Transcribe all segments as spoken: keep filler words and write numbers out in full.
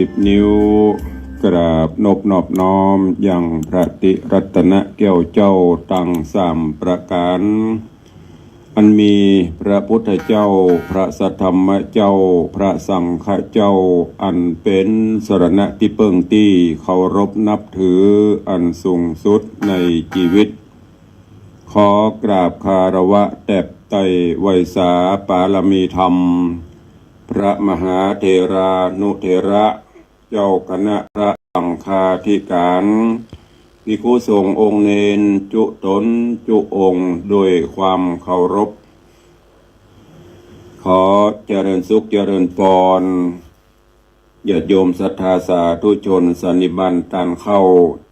สิบนิ้ว กราบนบนอบน้อมยังพระติรัตนแก้วเจ้าตังสามประก๋าน อันมีพระพุทธเจ้า พระสัทธรรมเจ้า พระสังฆเจ้า อันเป๋นสรณะตี้เปิ้งตี้เคารพนับถืออันสูงสุดในจีวิต ขอกราบคารวะแตบไต่ไหว้สาปารมีธรรม พระมหาเถรานุเถระ เจ้าคณะพระสังฆาธิก๋าน ภิกขุสงฆ์องค์เณรจุ๊ต๋นจุ๊องค์ด้วยความเคารพ ขอเจริญสุขเจริญปอน ญาติโยมศรัทธาสาธุชนสันนิบาตต้านเข้า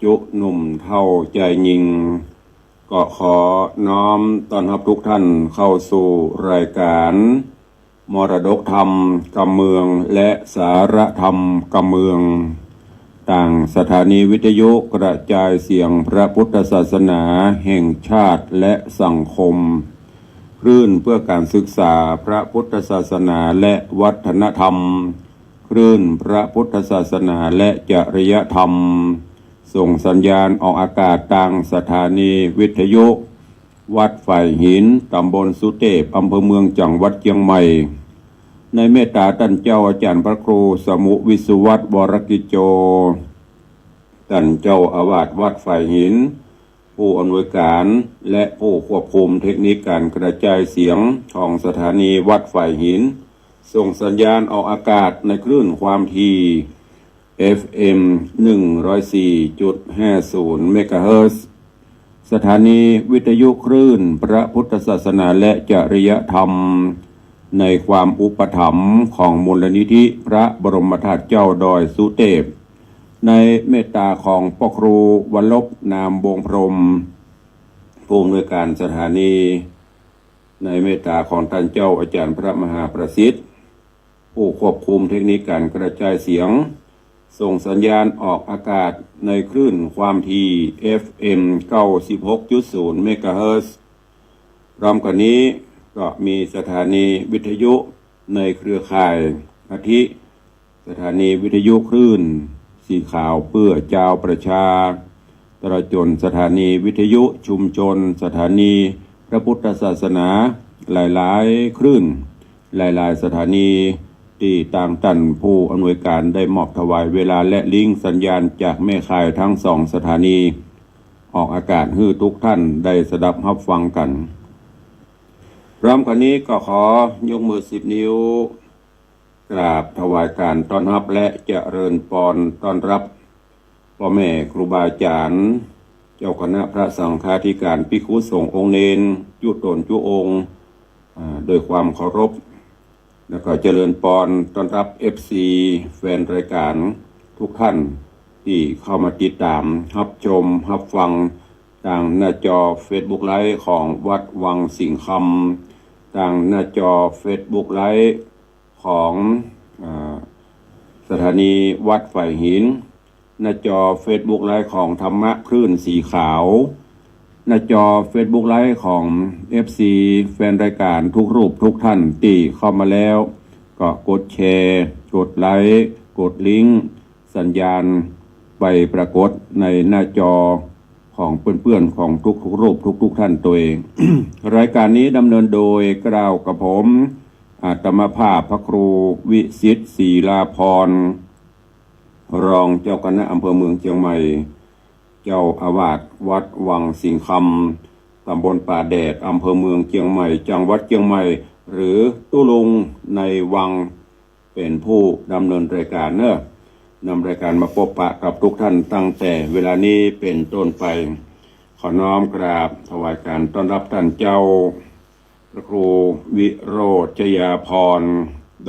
จุ๊หนุ่มเฒ่าจายญิง ก็ขอน้อมต้อนฮับทุกท่านเข้าสู่รายก๋าน มรดกธรรมกำเมือง และสาระธรรมกำเมือง ตางสถานีวิทยุกระจายเสียงพระพุทธศาสนาแห่งชาติและสังคม คลื่นเพื่อการศึกษาพระพุทธศาสนาและวัฒนธรรม คลื่นพระพุทธศาสนาและจริยธรรม ส่งสัญญาณออกอากาศตางสถานีวิทยุ วัดฝายหิน ต๋ำบลสุเตพ อำเภอเมือง จังหวัดเจียงใหม่ ในเมตต๋าต้านเจ้าอาจ๋ารย์พระครูสมุห์ วิศวัฒน์ วรกิจโจ ต้านเจ้าอาวาสวัดฝายหิน ผู้อำนวยก๋าน และผู้ควบคุมเทคนิคก๋านกระจายเสียงของสถานีวัดฝายหิน ส่งสัญญาณออกอากาศในคลื่นความถี่ เอฟเอ็ม หนึ่งร้อยสี่จุดห้าศูนย์ เมกะเฮิรตซ์ สถานีวิทยุคลื่นพระพุทธศาสนาและจริยธรรม ในความอุปถัมภ์ของมูลนิธิพระบรมธาตุเจ้าดอยสุเตพ ในเมตต๋าของป้อครูวรรณพ นามวงศ์พรหม ผู้อำนวยก๋านสถานี ในเมตต๋าของต้านเจ้าอาจ๋ารย์พระมหาประสิทธิ์ ผู้ควบคุมเทคนิคก๋านกระจายเสียง ส่งสัญญาณออกอากาศในคลื่นความถี่ เอฟเอ็ม เก้าสิบหกจุดศูนย์ เมกะเฮิรตซ์ พร้อมกั๋นนี้ก็มีสถานีวิทยุในเครือข่าย อาทิ สถานีวิทยุคลื่นสีขาวเปื้อจาวประชา ตลอดจ๋นสถานีวิทยุชุมชน สถานีพระพุทธศาสนา หลายๆ คลื่น หลายๆ สถานี ตี้ตางต้านผู้อำนวยก๋านได้มอบถวายเวลาและลิงก์สัญญาณจากแม่ข่ายตึงสองสถานี ออกอากาศหื้อทุกท่านได้สดับฮับฟังกั๋น พร้อมกั๋นนี้ก็ขอยกมือสิบนิ้ว กราบถวายก๋านต้อนฮับและเจริญปอนต้อนฮับ ป้อแม่ครูบาอาจ๋ารย์ เจ้าคณะพระสังฆาธิก๋าน ภิกขุสงฆ์องค์เณร จุ๊ต๋นจุ๊องค์ อ่า ด้วยความเคารพ แล้วก็เจริญปอนต้อนฮับ เอฟซี แฟนรายก๋านทุกท่าน ตี้เข้ามาติดต๋ามฮับชมฮับฟัง ตางหน้าจอเฟซบุ๊กไลฟ์ของวัดวังสิงห์คำ ตางหน้าจอเฟซบุ๊กไลฟ์ ของ อ่า สถานีวัดฝายหิน หน้าจอเฟซบุ๊กไลฟ์ของธรรมะคลื่นสีขาว หน้าจอเฟซบุ๊กไลฟ์ของ เอฟซี แฟนรายก๋านทุกรูปทุกท่านตี้เข้ามาแล้ว ก็กดแชร์ กดไลก์ กดลิงก์สัญญาณไปปรากฏในหน้าจอ ของเปื้อนๆ ของทุกๆ รูปทุกๆ ท่านตวย รายก๋านนี้ดำเนินโดยเกล้ากระผม อาตมาภาพพระครูวิสิทธิ์ ศรีลาภรณ์ รองเจ้าคณะอำเภอเมืองเจียงใหม่ เจ้าอาวาสวัดวังสิงห์คำ ต๋ำบลป่าแดด อำเภอเมืองเจียงใหม่ จังหวัดเจียงใหม่ หรือตุ๊ลุงในวัง เป๋นผู้ดำเนินรายก๋านเนาะ นำรายก๋านมาปบปะกับทุกท่านตั้งแต่เวลานี้เป๋นต้นไป ขอน้อมกราบถวายก๋านต้อนฮับต้านเจ้า พระครูวิโรจน์ ชยาภรณ์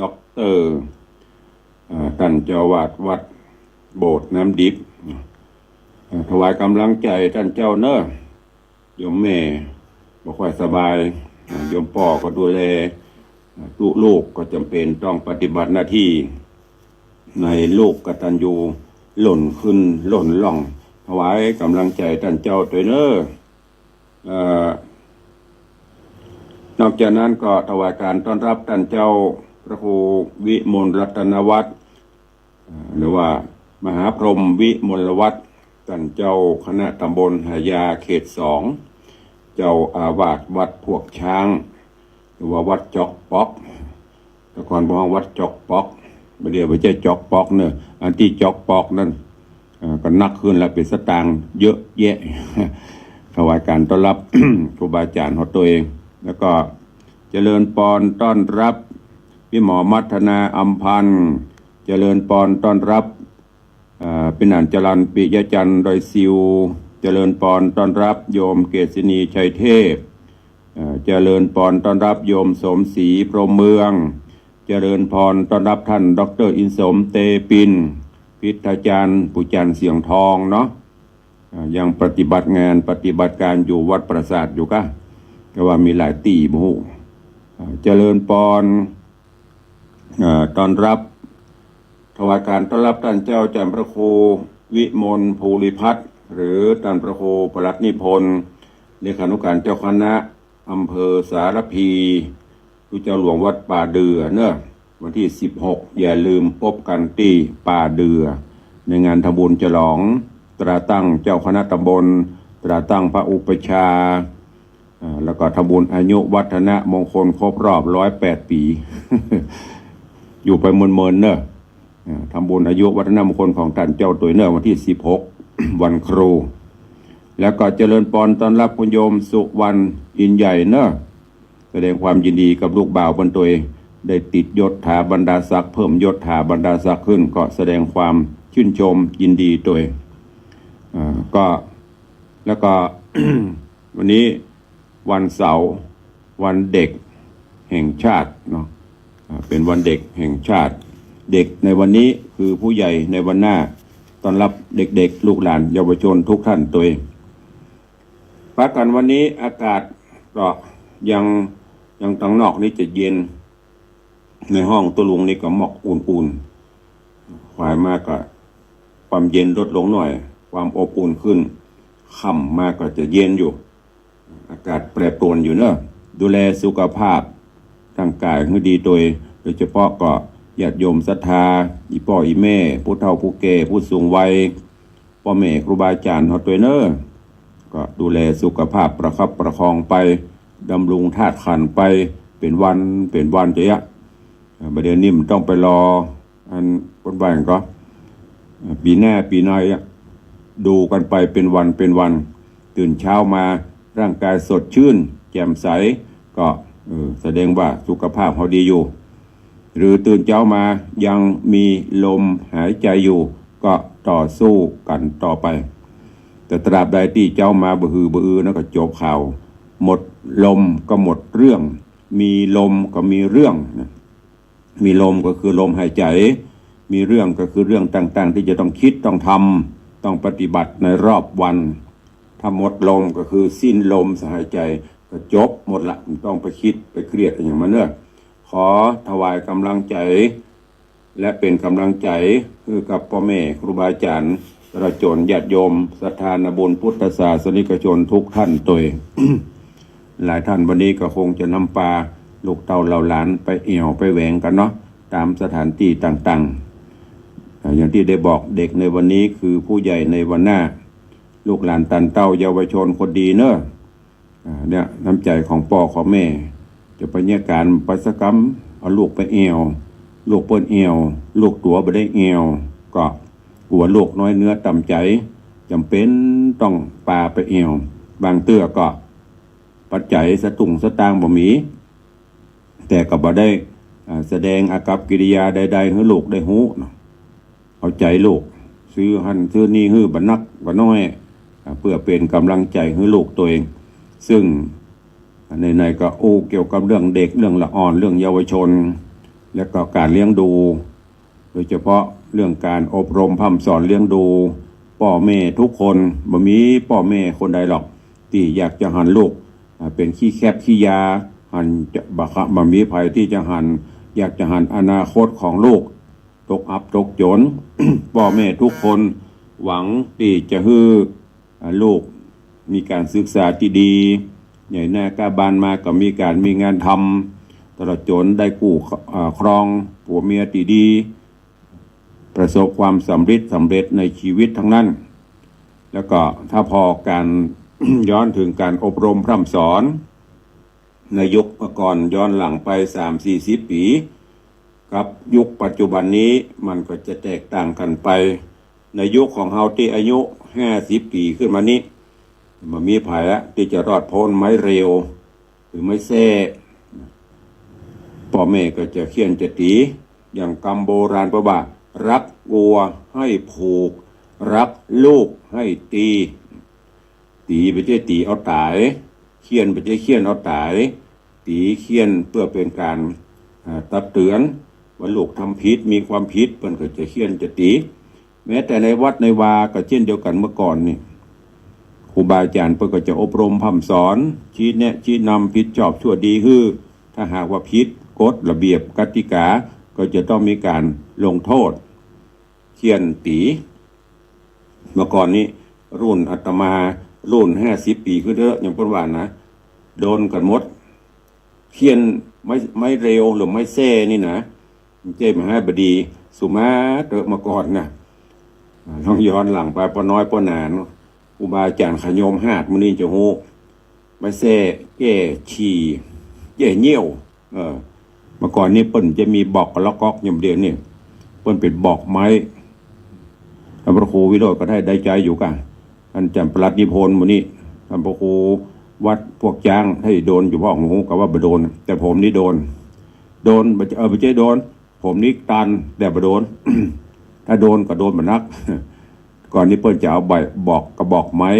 ด็อกเตอร์ อ่า ต้านเจ้าอาวาสวัดโบสถ์น้ำดิบ อ่า ถวายก๋ำลังใจ๋ต้านเจ้าเนาะ โยมแม่บ่ค่อยสบาย อ่า โยมป้อก็ดูแล อ่า ตุ๊ลูกก็จ๋ำเป๋นต้องปฏิบัติหน้าตี้ ในลูกกตัญญู ล้นขึ้นล้นล่อง ถวายก๋ำลังใจ๋ต้านเจ้าตวยเนาะ เอ่อ นอกจากนั้นก็ถวายก๋านต้อนฮับต้านเจ้าพระครูวิมลรัตนวัฒน์ อ่า หรือว่ามหาพรหมวิมลวัฒน์ ต้านเจ้าคณะต๋ำบลหายาเขตสอง เจ้าอาวาสวัดพวกช้าง หรือว่าวัดจ๊อกป๊อก แต่ก่อนเปิ้นฮ้องวัดจ๊อกป๊อก บ่าเดี่ยวบ่ใจ้จ๊อกป๊อกเนาะ อันตี้จ๊อกป๊อกนั้น เอ่อ ก็นักขึ้นละ เป๋นสตางค์เยอะแยะ ถวายก๋านต้อนรับ ครูบาอาจ๋ารย์ของตนเอง แล้วก็เจริญปอนต้อนรับพี่หมอมัทนา อำพันธ์ เจริญปอนต้อนรับ เอ่อ พี่หนานจรัญ ปิยะจันทร์ ดอยซิว เจริญปอนต้อนรับโยมเกษณี ชัยเทพ เอ่อ เจริญปอนต้อนรับโยมสมศรี พรหมเมือง เจริญปอนต้อนรับต้านด็อกเตอร์อินสม เตปิน พิทยาจารย์ ปู่จันทร์ เสียงทองเนาะ อ่า ยังปฏิบัติงานปฏิบัติก๋านอยู่วัดปราสาทอยู่กะ แต่ว่ามีหลายตี้บ่ฮู้ อ่า เจริญปอน อ่า ต้อนรับ ถวายก๋านต้อนรับต้านเจ้าอาจ๋ารย์พระครูวิมลภูริพัฒน์ หรือต้านพระครูปลัดนิพนธ์ เลขานุก๋านเจ้าคณะอำเภอสารภี ลูกเจ้าหลวงวัดป่าเดื่อเนาะ วันตี้สิบหก อย่าลืมปบกั๋นตี้ป่าเดื่อ ในงานทำบุญฉลองตราตั้งเจ้าคณะต๋ำบล ตราตั้งพระอุปัชฌาย์ อ่า แล้วก็ทำบุญอายุวัฒนมงคลครบรอบร้อยแปดปี๋ อยู่ไปเมินๆ เนาะ อ่า ทำบุญอายุวัฒนมงคลของต้านเจ้าตวยเนาะ วันตี้สิบหก วันครู แล้วก็เจริญปอนต้อนรับคุณโยมสุวรรณ อินใหญ่เนาะ แสดงความยินดีกับลูกบ่าวเปิ้นตวย ได้ติดยศถาบรรดาศักดิ์ เพิ่มยศถาบรรดาศักดิ์ขึ้น ก็แสดงความชื่นชมยินดีตวย อ่า ก็ แล้วก็ วันนี้วันเสาร์ วันเด็กแห่งชาติเนาะ อ่า เป๋นวันเด็กแห่งชาติ เด็กในวันนี้คือผู้ใหญ่ในวันหน้า ต้อนรับเด็กๆ ลูกหลานเยาวชนทุกท่านตวย ปะกั๋นวันนี้อากาศก็ยัง ยังตางนอกนี่จะเย็น ในห้องตุ๊ลุงนี่ก็หมอกอุ่นๆ ขวายมาก็ความเย็นลดลงหน่อย ความอบอุ่นขึ้น ค่ำมาก็จะเย็นอยู่ อากาศแปรปรวนอยู่เนาะ ดูแลสุขภาพร่างก๋ายหื้อดีตวย โดยเฉพาะก็ญาติโยมศรัทธา อี่ป้ออี่แม่ ผู้เฒ่าผู้แก่ ผู้สูงวัย ป้อแม่ครูบาอาจ๋ารย์เฮาตวยเนาะ ก็ดูแลสุขภาพประคับประคองไป ดำรงธาตุขันธ์ไป เป๋นวันเป๋นวันเจียะ อ่า บ่าเดี่ยวนี้บ่ต้องไปรอ อันเปิ้นว่าหยังก่อ อ่า ปี๋หน้าปี๋ในอะ ดูกั๋นไปเป๋นวันเป๋นวัน ตื่นเช้ามาร่างก๋ายสดชื่นแจ่มใส ก็ เออ แสดงว่าสุขภาพเฮาดีอยู่ หรือตื่นเจ๊ามายังมีลมหายใจอยู่ ก็ต่อสู้กั๋นต่อไป แต่ตราบใดตี้เจ๊ามาบ่หือบ่อือนั้นก็จบข่าว หมดลมก็หมดเรื่อง มีลมก็มีเรื่องนะ มีลมก็คือลมหายใจ มีเรื่องก็คือเรื่องต่างๆ ตี้จะต้องคิด ต้องทำ ต้องปฏิบัติในรอบวัน ถ้าหมดลมก็คือสิ้นลมหายใจ ก็จบหมดละ บ่ต้องไปคิดไปเครียดอะหยังมันเนาะ ขอถวายก๋ำลังใจ๋ และเป๋นก๋ำลังใจ๋หื้อกับป้อแม่ครูบาอาจ๋ารย์ ตลอดจ๋นญาติโยม ศรัทธานาบุญพุทธศาสนิกชนทุกท่านตวย หลายท่านวันนี้ก็คงจะนำปาลูกเต้าเหล่าหลานไปแอ่วไปแหวงกั๋นเนาะ ต๋ามสถานตี้ต่างๆ อ่า อย่างตี้ได้บอก เด็กในวันนี้คือผู้ใหญ่ในวันหน้า ลูกหลานต้านเต้าเยาวชนคนดีเนาะ อ่า เนี่ย น้ำใจ๋ของป้อของแม่ จะไปเยียะก๋านไปสักกำ เอาลูกไปแอ่ว ลูกเปิ้นแอ่ว ลูกตั๋วบ่ได้แอ่ว ก็กั๋วลูกน้อยเนื้อต่ำใจ๋ จ๋ำเป๋นต้องปาไปแอ่ว บางเตื้อก็ปัจจัยสตุ้งสตางค์บ่มี แต่ก็บ่ได้ อ่า แสดงอากัปกิริยาใดๆ หื้อลูกได้ฮู้เนาะ เอาใจ๋ลูก ซื้อหั้นซื้อนี่หื้อบ่นักบ่น้อย อ่า เปื้อเป๋นก๋ำลังใจ๋หื้อลูกตวย ซึ่งในๆ ก็อู้เกี่ยวกับเรื่องเด็ก เรื่องละอ่อน เรื่องเยาวชน และก็ก๋านเลี้ยงดู โดยเฉพาะเรื่องก๋านอบรมพร่ำสอนเลี้ยงดู ป้อแม่ทุกคน บ่มีป้อแม่คนใดหรอก ตี้อยากจะหันลูก อ่า เป๋นขี้แคบขี้ยา หันจะบ่คะ บ่มีใผตี้จะหัน อยากจะหันอนาคตของลูก ตกอับตกจ๋น ป้อแม่ทุกคนหวังตี้จะหื้อ อ่า ลูกมีก๋านศึกษาตี้ดี ใหญ่หน้าก้าบ้านมาก็มีก๋านมีงานทำ ตลอดจ๋นได้กู้ อ่า ครองผัวเมียตี้ดี ประสบความสำเร็จ สำเร็จในชีวิตทั้งนั้น แล้วก็ถ้าผ่อก๋าน ย้อนเถิงก๋านอบรมพร่ำสอน ในยุคเมื่อก่อนย้อนหลังไปสามสี่สิบปี๋ กับยุคปัจจุบันนี้มันก็จะแตกต่างกั๋นไป ในยุคของเฮาตี้อายุห้าสิบปี๋ขึ้นมานี้ บ่มีใผละตี้จะรอดป๊นไม้เรียว หรือไม้แส้ ป้อแม่ก็จะเฆี่ยนจะตี๋ อย่างกำโบราณเปิ้นว่า รักวัวให้ผูก รักลูกให้ตี ตี๋บ่ใจ้ตี๋เอาต๋าย เฆี่ยนบ่ใจ้เฆี่ยนเอาต๋าย ตี๋เฆี่ยนเปื้อเป๋นก๋าน อ่า ตักเตื๋อน ว่าลูกทำผิด มีความผิด เปิ้นก็จะเฆี่ยนจะตี๋ แม้แต่ในวัดในวาก็เจ้นเดียวกั๋น เมื่อก่อนนี่ ครูบาอาจ๋ารย์เปิ้นก็จะอบรมพร่ำสอน ชี้แนะชี้นำ ผิดชอบชั่วดีหื้อ ถ้าหากว่าผิดกฎระเบียบกติกา ก็จะต้องมีก๋านลงโทษ เฆี่ยนตี๋ เมื่อก่อนนี้รุ่นอาตมา รุ่นห้าสิบปี๋ขึ้นเต๊อะ อย่างเปิ้นว่านะ โดนกั๋นหมด เฆี่ยนไม้ ไม้เรียวหรือไม้แส้นี่นะ บ่ใจ้มหาบดี สุมาเต๊อะ เมื่อก่อนนะ อ่า ลองย้อนหลังไป ป้อน้อยป้อหนาเนาะ ครูบาอาจ๋ารย์ขะโยมฮาดหมู่นี้จะฮู้ ไม้แส้แก้ฉี่ แก้เยี่ยว เออ เมื่อก่อนนี้เปิ้นจะมีบอกกะละก๊อก อย่างเดี๋ยวนี้เปิ้นเป๋นบอกไม้ ท่านพระครูวิโรจน์ก็ได้ ได้ใจ๊อยู่ก่ะ ท่านอาจ๋ารย์ปลัดนิพนธ์หมู่นี้ ท่านพระครูวัดพวกจ๊าง ถ้าโดนอยู่บ่ฮู้ ก็ว่าบ่โดน แต่ผมนี่โดน โดน บ่ใจ้ เออ บ่ใจ้โดน ผมนี่ตัน แต่บ่โดน ถ้าโดนก็โดนบ่นัก ก่อนนี้เปิ้นจะเอาใบบอก กระบอกไม้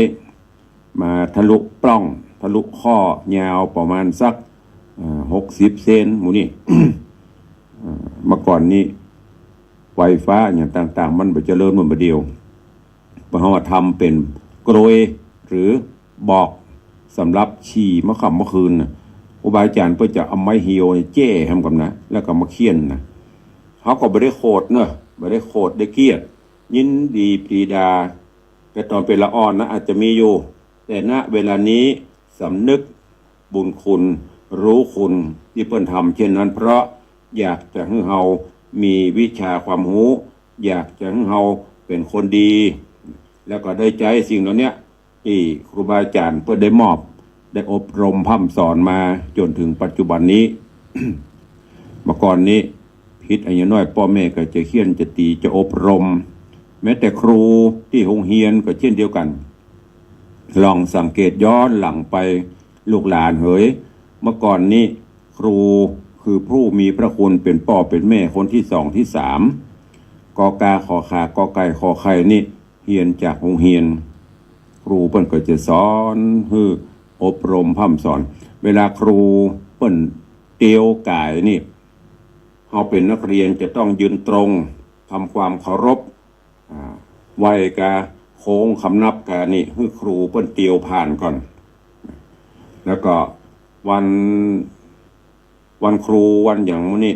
มาทะลุปล้อง ทะลุข้อ ยาวประมาณสัก เอ่อ หกสิบเซน หมู่นี้ เอ่อ เมื่อก่อนนี้ไฟฟ้าอย่างต่างๆ มันบ่เจริญเหมือนบ่าเดี่ยว เปิ้นเฮาว่าทำเป๋นกรวย หรือบอกสำหรับฉี่เมื่อค่ำเมื่อคืนน่ะ ครูบาอาจ๋ารย์เปิ้นจะเอาไม้เหี่ยวนี่แจ้หำก่อนนะ แล้วก็มาเฆี่ยนนะ เฮาก็บ่ได้โขดเนาะ บ่ได้โขดได้เกลียด ยินดีปรีดา แต่ต๋อนเป๋นละอ่อนนะ อาจจะมีอยู่ แต่ ณ เวลานี้สำนึกบุญคุณ รู้คุณตี้เปิ้นทำเช่นนั้น เพราะอยากจะหื้อเฮามีวิชาความฮู้ อยากจะหื้อเฮาเป๋นคนดี แล้วก็ได้ใจ๊สิ่งเหล่าเนี้ย ตี้ครูบาอาจ๋ารย์เปิ้นได้มอบ ได้อบรมพร่ำสอนมาจ๋นเถิงปัจจุบันนี้ เมื่อก่อนนี้ผิดอะหยังน้อย ป้อแม่ก็จะเฆี่ยนจะตี๋จะอบรม แม้แต่ครูตี้โฮงเฮียนก็เช่นเดียวกั๋น ลองสังเกตย้อนหลังไป ลูกหลานเหย เมื่อก่อนนี้ครูคือผู้มีพระคุณเป๋นป้อเป๋นแม่คนตี้สองตี้สาม กอ กา ขอ ขา กอ ไก่ ขอ ไข่ นี่ เฮียนจากโฮงเฮียน ครูเปิ้นก็จะสอนหื้ออบรมพร่ำสอน เวลาครูเปิ้นเตียวก๋ายนี่ เฮาเป๋นนักเรียนจะต้องยืนตรง ทำความเคารพ อ่า ไหว้กา โค้งคำนับกานี่ หื้อครูเปิ้นเตียวผ่านก่อน แล้วก็วัน วันครูวันหยังหมู่นี้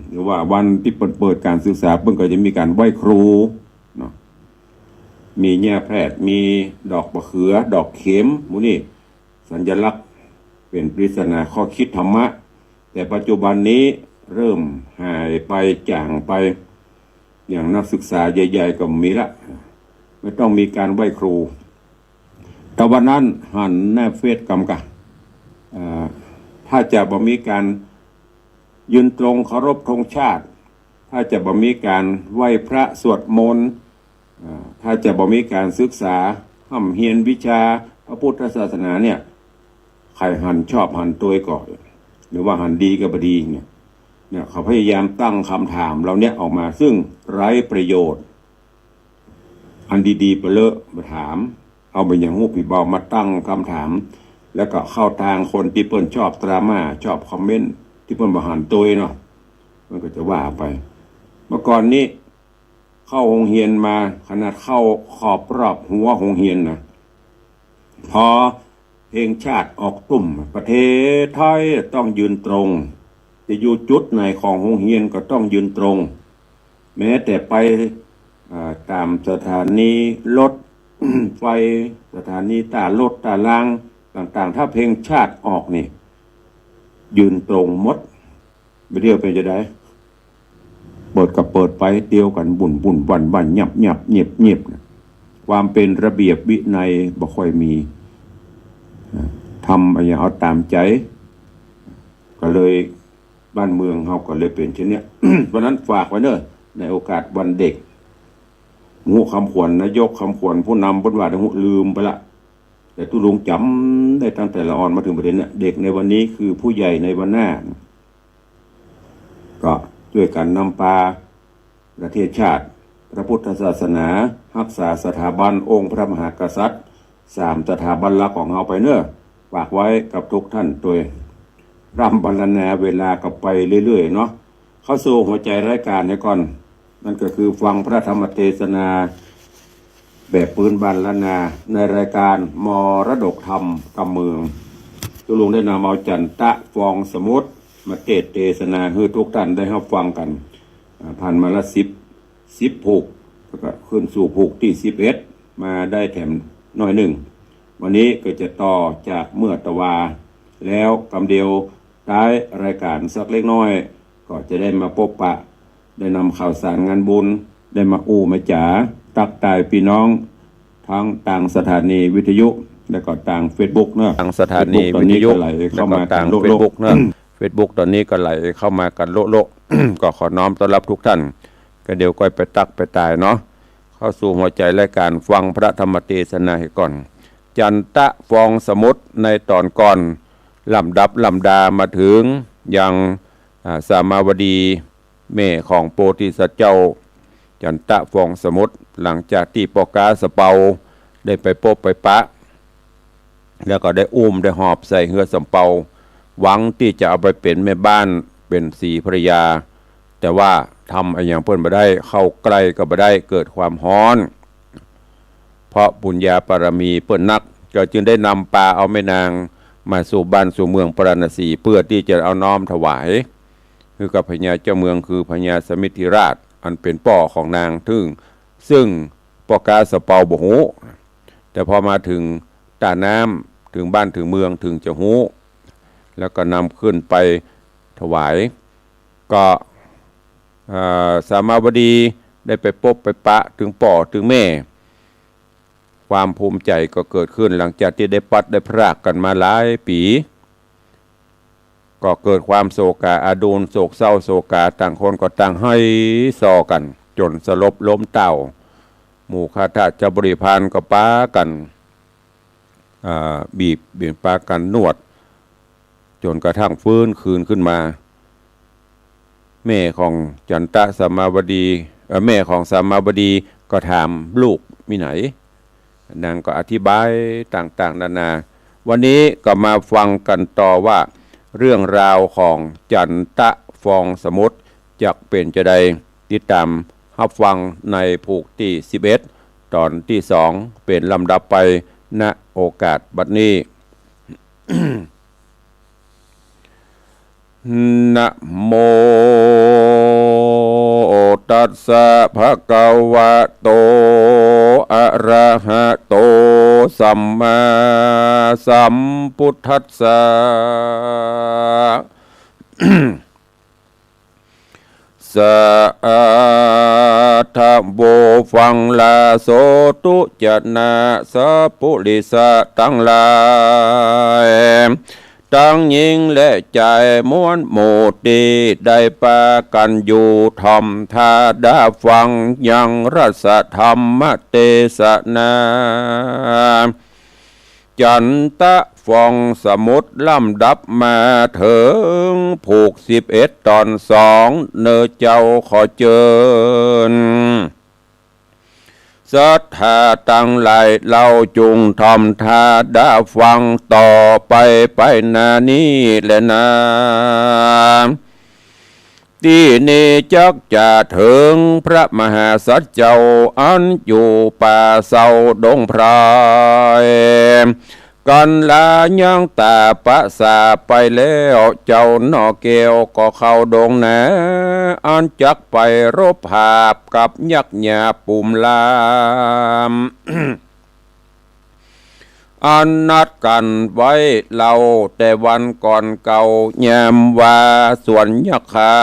หรือว่าวันตี้เปิ้นเปิดก๋านศึกษา เปิ้นก็จะมีก๋านไหว้ครูเนาะ มีหญ้าแพรก มีดอกบะเขือ ดอกเข็ม หมู่นี้ สัญลักษณ์เป๋นปริศนาข้อคิดธรรมะ แต่ปัจจุบันนี้เริ่มหายไป จ๋างไป อย่างนักศึกษาใหญ่ๆ ก็บ่มีละ ไม่ต้องมีก๋านไหว้ครู แต่วันนั้นหันหน้าเฟซกำกะ เอ่อ ถ้าจะบ่มีก๋านยืนตรงเคารพธงชาติ ถ้าจะบ่มีก๋านไหว้พระสวดมนต์ เอ่อ ถ้าจะบ่มีก๋านศึกษา ฮ่ำเฮียนวิชาพระพุทธศาสนาเนี่ย ใผหันชอบหันตวยก่อ หรือว่าหันดีกับบ่ดีเนี่ย เนี่ย เขาพยายามตั้งคำถามเหล่าเนี้ยออกมา ซึ่งไร้ประโยชน์ อันดีๆ ไปเลอะมาถาม เอาบ่าหยังฮู้ปี้เบามาตั้งคำถาม แล้วก็เข้าตางคนตี้เปิ้นชอบดราม่า ชอบคอมเมนต์ ตี้เปิ้นบ่หันตวยเนาะ มันก็จะว่าไป เมื่อก่อนนี้เข้าโฮงเฮียนมา ขนาดเข้าขอบรอบหัวโฮงเฮียนนะ พอเพลงชาติออกตุ้ม ประเทศไทยต้องยืนตรง จะอยู่จุดไหนของโฮงเฮียนก็ต้องยืนตรง แม้แต่ไป อ่า ต๋ามสถานีรถไฟ สถานีต้ารถต้ารางต่างๆ ถ้าเพลงชาติออกนี่ ยืนตรงหมด บ่าเดี่ยวเป๋นจะใด ปิดก็เปิดไปเตียวกั๋น วุ่นๆ วั่นๆ ยับๆ เยียบๆ นะ ความเป๋นระเบียบวินัยบ่ค่อยมี นะ ทำอะหยังเอาต๋ามใจ๋ ก็เลยบ้านเมืองเฮาก็เลยเป๋นเช่นเนี้ย เพราะฉะนั้นฝากไว้เน่อ ในโอกาสวันเด็ก ฮู้กำขวัญนายก กำขวัญผู้นำ เปิ้นว่าได้ฮู้ ลืมไปละ แต่ตุ๊ลุงจ๋ำได้ตั้งแต่ละอ่อนมาเถิงปัจจุบันเนี่ย เด็กในวันนี้คือผู้ใหญ่ในวันหน้า ก็จ้วยกั๋นนำปาประเทศชาติ พระพุทธศาสนา ฮักษาสถาบันองค์พระมหากษัตริย์ สามสถาบันหลักของเฮาไปเน่อ ฝากไว้กับทุกท่านตวย ร่ำบรรณนาเวลาก็ไปเรื่อยๆ เนาะ เข้าสู่หัวใจ๋รายก๋านเหียก่อน นั่นก็คือฟังพระธรรมเตสนาแบบปื๊นบ้านล้านนา ในรายก๋านมรดกธรรมกำเมือง ตุ๊ลุงได้นำเอาจันตะ ฟองสมุทร มาเตสน์เตสนาหื้อทุกท่านได้ฮับฟังกั๋น อ่า ผ่านมาละสิบ สิบผูก แล้วก็ขึ้นสู่ผูกตี้สิบเอ็ด มาได้แถมหน้อยนึ่ง วันนี้ก็จะต่อจากเมื่อตะวา แล้วกำเดียว ท้ายรายก๋านสักเล็กน้อย ก็จะได้มาปบปะ ได้นำข่าวสารงานบุญ ได้มาอู้มาจ๋า ตั๊กตายปี้น้อง ตังตางสถานีวิทยุ แล้วก็ตางเฟซบุ๊กเนาะ ตางสถานีวิทยุ แล้วก็ตางเฟซบุ๊กเนาะ เฟซบุ๊กต๋อนนี้ก็ไหลเข้ามากั๋นโละๆ ก็ขอน้อมต้อนฮับทุกท่าน ก็เดี๋ยวก้อยไปตั๊กไปตายเนาะ เข้าสู่หัวใจ๋รายก๋านฟังพระธรรมเตสนาเหียก่อน จันตะ ฟองสมุทร ในต๋อนก่อน ลำดับลำดามาเถิงยัง อ่า สามาวดี แม่ของโพธิสัตว์เจ้า จันตะ ฟองสมุทร หลังจากตี้ป้อก๊าสะเปาได้ไปปบไปปะ แล้วก็ได้อุ้มได้หอบใส่เฮือสำเปา หวังตี้จะเอาไปเป๋นแม่บ้านเป๋นศรีภรรยา แต่ว่าทำอะหยังเปิ้นบ่ได้ เข้าใก้ก็บ่ได้ เกิดความฮ้อน เพราะบุญญาบารมีเปิ้นนัก ก็จึงได้นำปาเอาแม่นางมาสู่บ้านสู่เมืองพาราณสี เพื่อตี้จะเอาน้อมถวาย คือกับพญาเจ้าเมืองคือพญาสมิทธิราช อันเป๋นป้อของนาง ซึ่ง ซึ่งป้อก๊าสะเปาบ่ฮู้ แต่พอมาเถิงต้าน้ำ เถิงบ้านเถิงเมืองเถิงจะฮู้ แล้วก็นำขึ้นไปถวาย ก็ เอ่อ สามาวดีได้ไปปบไปปะเถิงป้อเถิงแม่ ความภูมิใจ๋ก็เกิดขึ้น หลังจากตี้ได้พลัดได้พรากกั๋นมาหลายปี๋ ก็เกิดความโศกาอาดูล โศกเศร้าโศกา ต่างคนก็ต่างไห้ส่อกั๋น จ๋นสลบล้มเต้า หมู่ข้าทาสเจ้าบริพารก็ปากั๋น อ่า บีบ บีบ ปากั๋นนวด จ๋นกระทั่งฟื้นคืนขึ้นมา แม่ของจันตะสามาวดี เอ่อ แม่ของสามาวดีก็ถามลูกมีไหน นางก็อธิบายต่างๆ นานา วันนี้ก็มาฟังกั๋นต่อว่า เรื่องราวของจันตะ ฟองสมุทร จักเป๋นจาใด ติดต๋ามฮับฟังในผูกตี้สิบเอ็ด ต๋อนตี้สอง เป๋นลำดับไป ณ โอกาสบัดนี้ นะโมตัสสะ ภะคะวะโต อะระหะโต สัมมาสัมพุทธัสสะ สาธุ ฟังลาโสตุจะนา สัพปุริสะตังหลาย ตังญิงและจาย มวลหมู่ตี้ได้ปากั๋นอยู่ถ่อมท่าดาฟังยังรัสธรรมเตสนา จันตะ ฟองสมุทร ลำดับมาเถิงผูกสิบเอ็ด ต๋อนสอง เน่อเจ้าขอเจิญ ศรัทธาตังหลาย เฮาจุ่งถ่อมท่าดาฟังต่อไป ไปหน้านี้แลนา ตี้นี้จักจะเถิงพระมหาสัตว์เจ้า อันอยู่ป่าเซาดงไพร กั๋นลายังต๋าปะสาไปแล้ว เจ้าหน่อแก้วก็เข้าดงนา อันจักไปรบหาบกับยักษ์หญ้าปูมลาม อันนัดกั๋นไว้เล่าแต่วันก่อนเก่า ยามว่าสวนยักษ์คา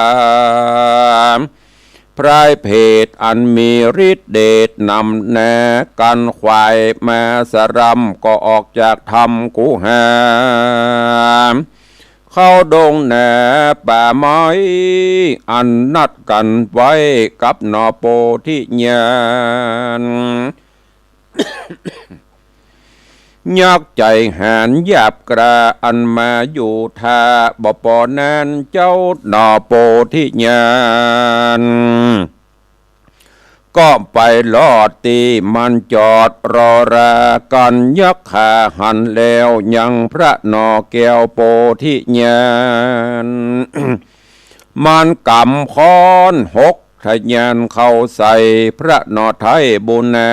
พรายเพทย์อันมีฤทธิ์เดชนำหน้ากันขวายมาสรำก็ออกจากถ้ำคูหา เข้าดงนาป่าไม้อันนัดกันไว้กับหน่อโพธิญาณ ยักษ์ใจ๋หาญหยาบกล้าอันมาอยู่ถ้า บ่ปอนั้นเจ้าหน่อโพธิญาณ ก็ไปลอดตี้มันจอดรอรากัน ยักษ์ฆ่าหันแล้วยังพระหน่อแก้วโพธิญาณ มันกำค้อนหกทะยานเข้าใส่พระหน่อไท้บุญนา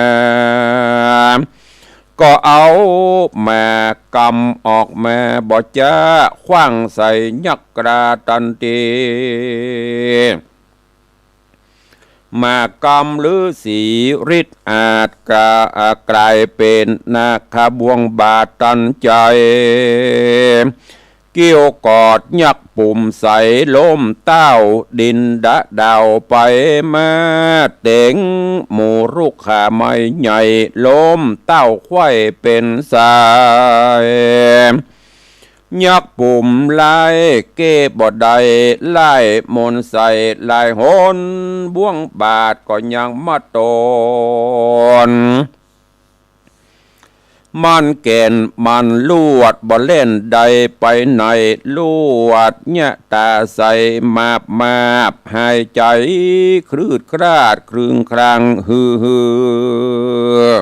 ก็เอาหมากกำออกมาบ่จ๊า ขว้างใส่ยักษ์กล้าตันที หมากกำฤๅษีฤทธิ์อาจกล้ากลายเป๋นนาคบ่วงบาดตันใจ๋ เกี้ยวกอดยักษ์ปุ่มใสล้มเต้าดินดะดาวไปมา เต๋งหมู่รุกขาไม้ใหญ่ล้มเต้าไขว้เป๋นสาย ยักษ์ปุ่มลายเก้บ่ได้ ไล่มนต์ใส่หลายหน บ่วงบาดก็ยังมาตน มันแก่นมันลวดบ่เล่นใดไปไหน ลวดเยียะต๋าใสมาบมาบ หายใจ๋คลืดคลาดคลึงคลังฮือฮือ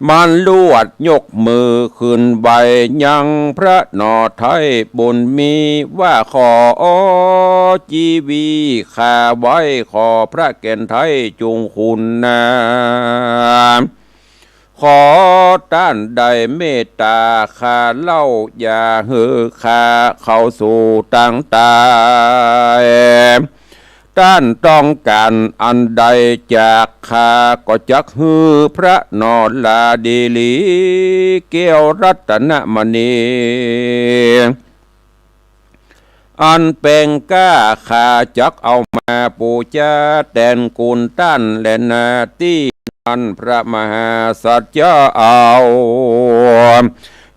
มันลวดยกมือขึ้นไหว้ยังพระหน่อไท้บุญมี ว่าขอจีวีข้าไว้ ขอพระแก่นไท้จุ่งคุณนา ขอต้านได้เมตต๋าข้าเล่า อย่าหื้อข้าเข้าสู่ตางต๋าย ต้านต้องก๋านอันใดจากข้า ก็จักหื้อพระหน่อลาดีหลี แก้วรัตนมณี อันแป๋งกล้าข้าจักเอามาปู๋จาแตนกุณต้านแลนา ตี้นั้นพระมหาสัจจะเอา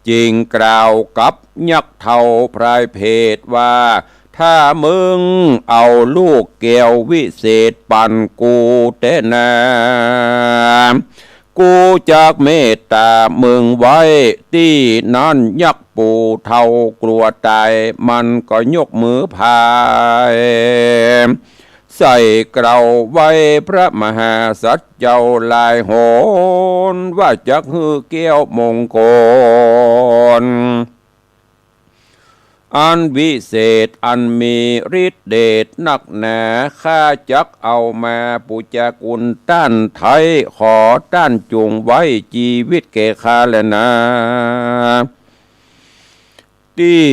จึงกล่าวกับยักษ์เฒ่าพรายเพทย์ว่า ถ้ามึงเอาลูกแก้ววิเศษปั๋นกูแต๊นา กูจักเมตต๋ามึงไว้ ตี้นั้นยักษ์ปู่เฒ่ากั๋วต๋าย มันก็ยกมือพาย ใส่เกล้าไหว้พระมหาสัจเจ้าหลายหน ว่าจักหื้อแก้วมงคล อันวิเศษอันมีฤทธิ์เดชนักหนา ข้าจักเอามาปู๋จากุณต้านไท้ ขอต้านจุ่งไว้จีวิตแก่ข้าแลนา ตี้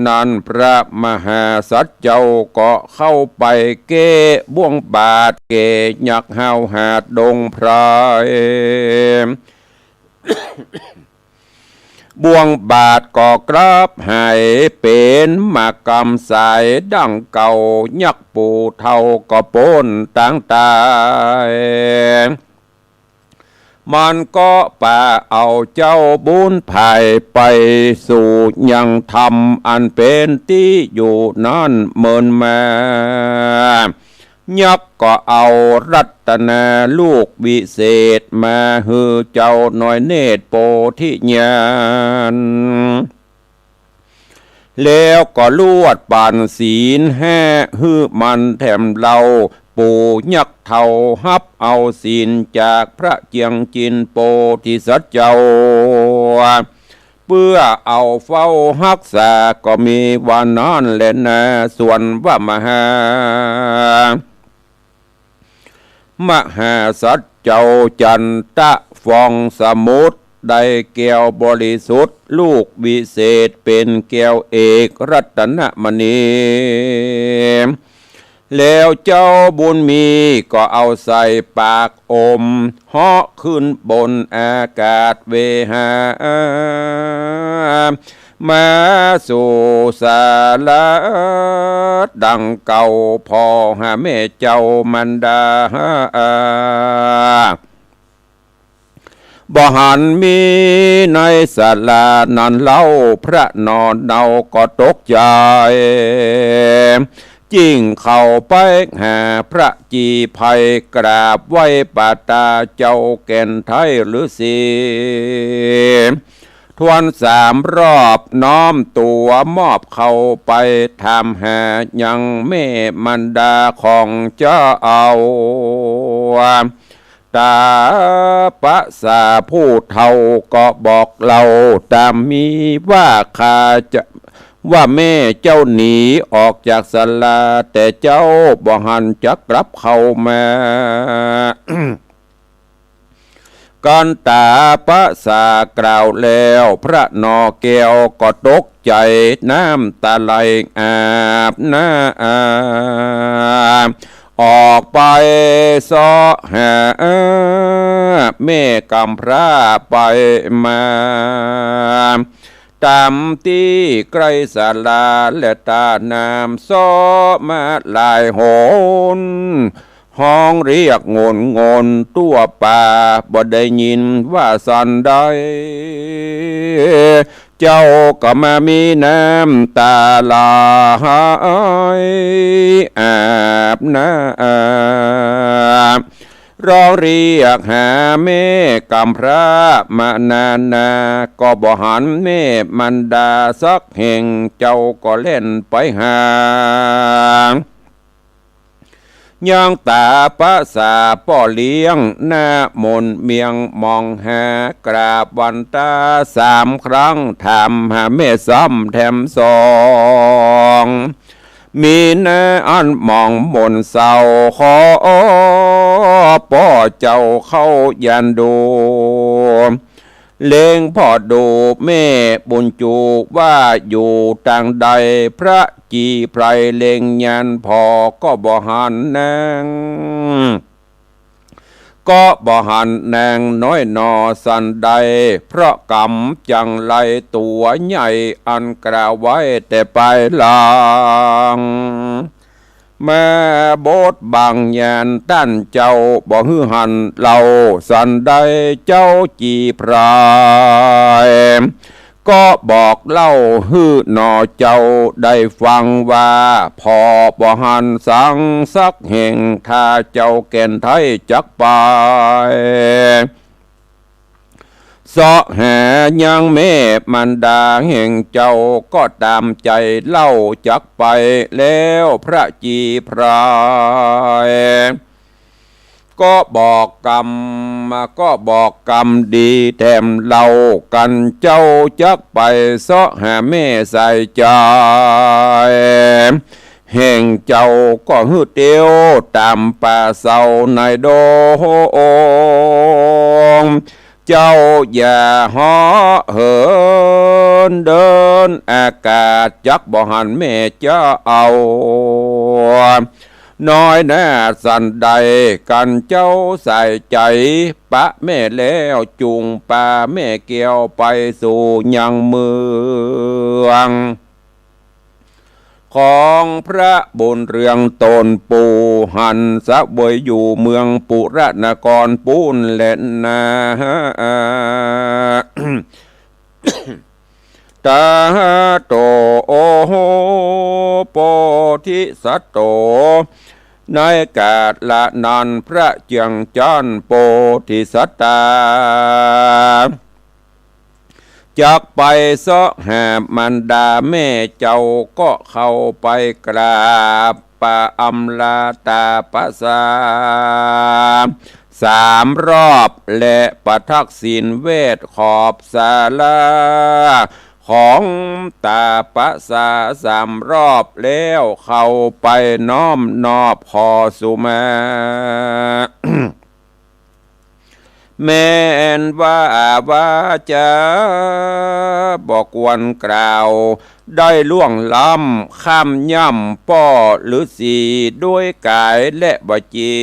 นั้นพระมหาสัจเจ้าก็เข้าไปแก้บ่วงบาดแก่ยักษ์ห้าวหาดดงไพร บ่วงบาดก็กลับหายเป๋นหมากกำสายดังเก่า ยักษ์ปู่เฒ่าก็ป๊นตางต๋าย มันก็ปาเอาเจ้าบุญผายไปสู่ยังถ้ำอันเป๋นตี้อยู่นั้นเมินมา ยักษ์ก็เอารัตนาลูกวิเศษมาหื้อเจ้าน้อยเนตรโพธิญาณ แล้วก็ลวดปั๋นศีลห้าหื้อมันแถมเล่า ปู่ยักษ์เฒ่าฮับเอาศีลจากพระเจียงจินโพธิสัจเจ้า เปื้อเอาเฝ้าฮักษา ก็มีว่านั้นแลนา ส่วนว่ามหา มหาสัจเจ้าจันตะฟองสมุทร ได้แก้วบริสุทธิ์ลูกวิเศษ เป๋นแก้วเอกรัตนมณี แล้วเจ้าบุญมีก็เอาใส่ปากอม เหาะขึ้นบนอากาศเวหา มาสู่ศาลาดังเก่า ผ่อหาแม่เจ้ามารดา บ่หันมีในศาลานั้นเล่า พระหน่อเนาก็ตกใจ๋ จึ่งเข้าไปหาพระจีไพร กราบไหว้ปาตาเจ้าแก่นไทยฤๅษี ทวนสามรอบ น้อมตั๋วมอบเข้าไป ถามหายังแม่มารดาของเจ้า ต๋าประสาผู้เฒ่าก็บอกเล่าต๋ามมีว่า ข้าจะ ว่าแม่เจ้าหนีออกจากศาลา แต่เจ้าบ่หันจักกลับเข้ามา กันต๋าประสากล่าวแล้ว พระหน่อแก้วก็ตกใจ๋ น้ำต๋าไหลอาบหน้า ออกไปเซาะหาแม่กำพร้าไปมา ต๋ามตี้ใก้ศาลา และต้าน้ำเซาะมาหลายหน ฮ้องเรียกงนงน ตั๋วป่าบ่ได้ยินว่าสันใด เจ้าก็มามีน้ำต๋าไหลอาบหน้า ร้องเรียกหาแม่กำพร้ามานานนา ก็บ่หันแม่มารดาสักแห่ง เจ้าก็แล่นไปหา ยังต๋าประสาป้อเลี้ยง หน้ามนเมียงมองหา กราบวันต๋าสามครั้ง ถามหาแม่ซ้ำแถมสอง มีหน้าอันหมองหมนเศร้า ขอป้อเจ้าเข้าหยันดู เล็งผ่อดูแม่บุญจูว่าอยู่ตางใด พระจีไพรเล็งหยันผ่อก็บ่หันนาง ก็บ่หันนางน้อยหน่อสันใด เพราะกำจังไรตั๋วใหญ่อันกล่าวไว้แต่ปายหลัง มาบดบังหยันต้านเจ้าบ่หื้อหันเล่าสันใด เจ้าจีไพร ก็บอกเล่าหื้อหน่อเจ้าได้ฟังว่า ผ่อบ่หันสังสักแห่ง ถ้าเจ้าแก่นไทยจักไป เซาะหายังแม่มารดาแห่งเจ้า ก็ต๋ามใจ๋เล่าจักไป แล้วพระจีไพร ก็บอกกำ ก็บอกกำดีแถมเล่า กันเจ้าจักไปเซาะหาแม่ใส่ใจ๋ แห่งเจ้าก็หื้อเตียวต๋ามป่าเซาในดง เจ้าอย่าเหาะเหินเดินอากาศ จักบ่หันแม่เจ้า น้อยหน้าสันใด กันเจ้าใส่ใจ๋ ปะแม่แล้วจุ่งปาแม่แก้วไปสู่ยังเมือง ของพระบุญเรืองต๋นปู่หั้น เสวยอยู่เมืองปุระนครปู้นแลนา ตถาโต โอโห โพธิสัตโต ในกาละนั้นพระเจื้องจั๊นโพธิสัตต๋า จักไปเซาะหามารดาแม่เจ้า ก็เข้าไปกราบประอำลาต๋าประสาสามรอบ และประทักษิณเวทขอบศาลาของต๋าประสาสามรอบ แล้วเข้าไปน้อมนอบขอสุมา แม้นว่าวาจาบ่ควรกล่าว ได้ล่วงล้ำข้ามย่ำป้อฤๅษีด้วยก๋ายและวจี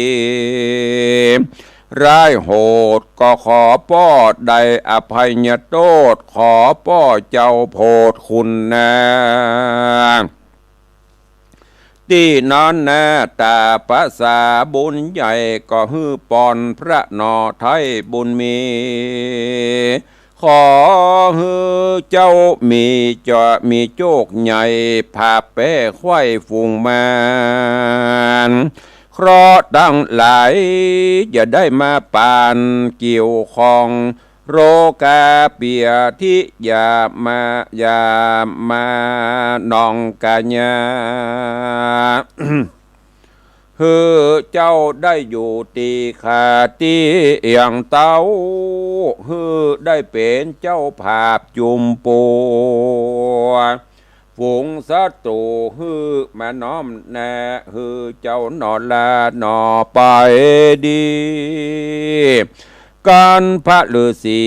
ร้ายโหด ก็ขอป้อได้อภัยโต้ษ ขอป้อเจ้าโผดคุณนา ตี้นั้นนา ต๋าประสาบุญใหญ่ ก็หื้อปอนพระหน่อไท้บุญมี ขอหื้อเจ้ามีจะมีโจคใหญ่ ผาบแป๊ไขว้ฝูงมาร เคราะห์ตังหลาย อย่าได้มาปานเกี่ยวข้อง โรคาเปียทิ อย่ามา อย่ามานองกะญา หื้อเจ้าได้อยู่ตี้คาตี้เอียงเต๊า หื้อได้เป๋นเจ้าผาบจุมปัว ฝูงศัตรูหื้อมาน้อมแน่ หื้อเจ้าหน่อลาหน่อไปดี กันพระฤๅษี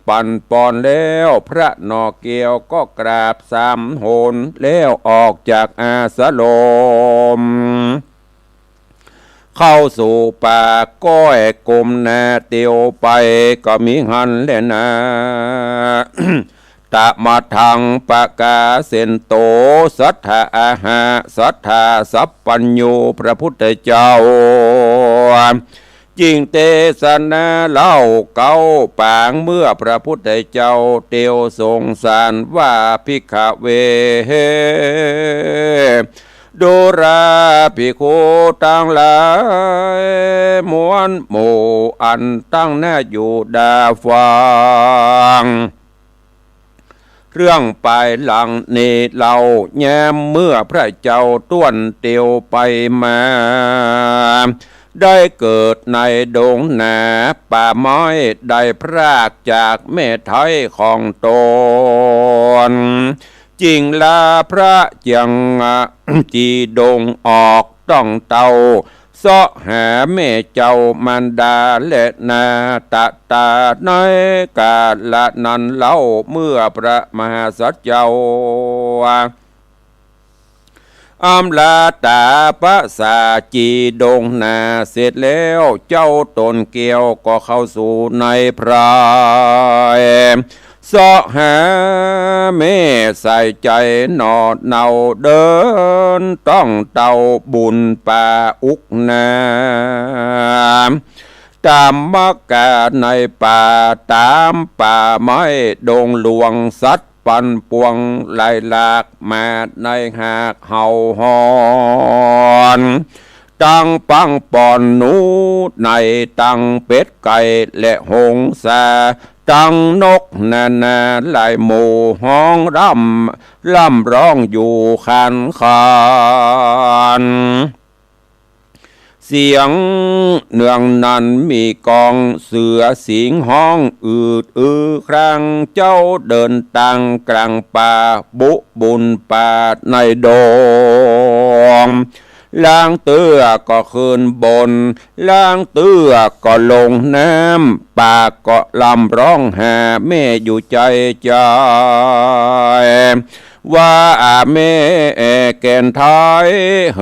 ปั๋นปอนแล้ว พระหน่อแก้วก็กราบสามหน แล้วออกจากอาสรม เข้าสู่ป่าก้อยก้มหน้าเตียวไป ก็มีหั้นแลนา ตะมะทังปะกาเสนโต สัตถาอาหะ สัตถาสัพพัญญู พระพุทธเจ้า จึงเตสนาเล่าเก๊าปาง เมื่อพระพุทธเจ้าเตียวทรงสารว่า ภิกขเว ดูราภิกขุตังหลาย มวลหมู่อันตั้งหน้าอยู่ดาฟัง เรื่องปายหลังนี้เล่า แย้มเมื่อพระเจ้าต้วนเตียวไปมา ได้เกิดในดงหนาป่าไม้ ได้พรากจากแม่ไท้ของตน จึงลาพระเจียงจีดงออกต้องเต้า เซาะหาแม่เจ้ามารดาและนา ตะตาในกาละนั้นเล่า เมื่อพระมหาสัตว์เจ้า อำลาต๋าประสาทจีดงหนาเสร็จแล้ว เจ้าตนแก้วก็เข้าสู่ในไพร เซาะหาแม่ใส่ใจ๋หน่อเนาเดินต้องเต้าบุญป่าอุกนา ต๋ามมะกาในป่า ต๋ามป่าไม้ดงหลวง สัตว์ปันปวงไหลหลากมาในหากเห่าหอน ตังปังป่อนหนูใน ตังเป็ดไก่และหงสา ตังนกนานาหลายหมู่ฮ้องร่ำ ร่ำร้องอยู่ขานขาน เสียงเนืองนั้นมีกองเสือสิงห์ฮ้องอืดอือคราง เจ้าเดินตางกลางป่าบุบุญป่าในดง ลางเตื้อก็ขึ้นบน ลางเตื้อก็ลงน้ำ ป่าก็ร่ำร้องหาแม่อยู่ใจ๋ใจ๋ ว่าแม่แก่นไท้เห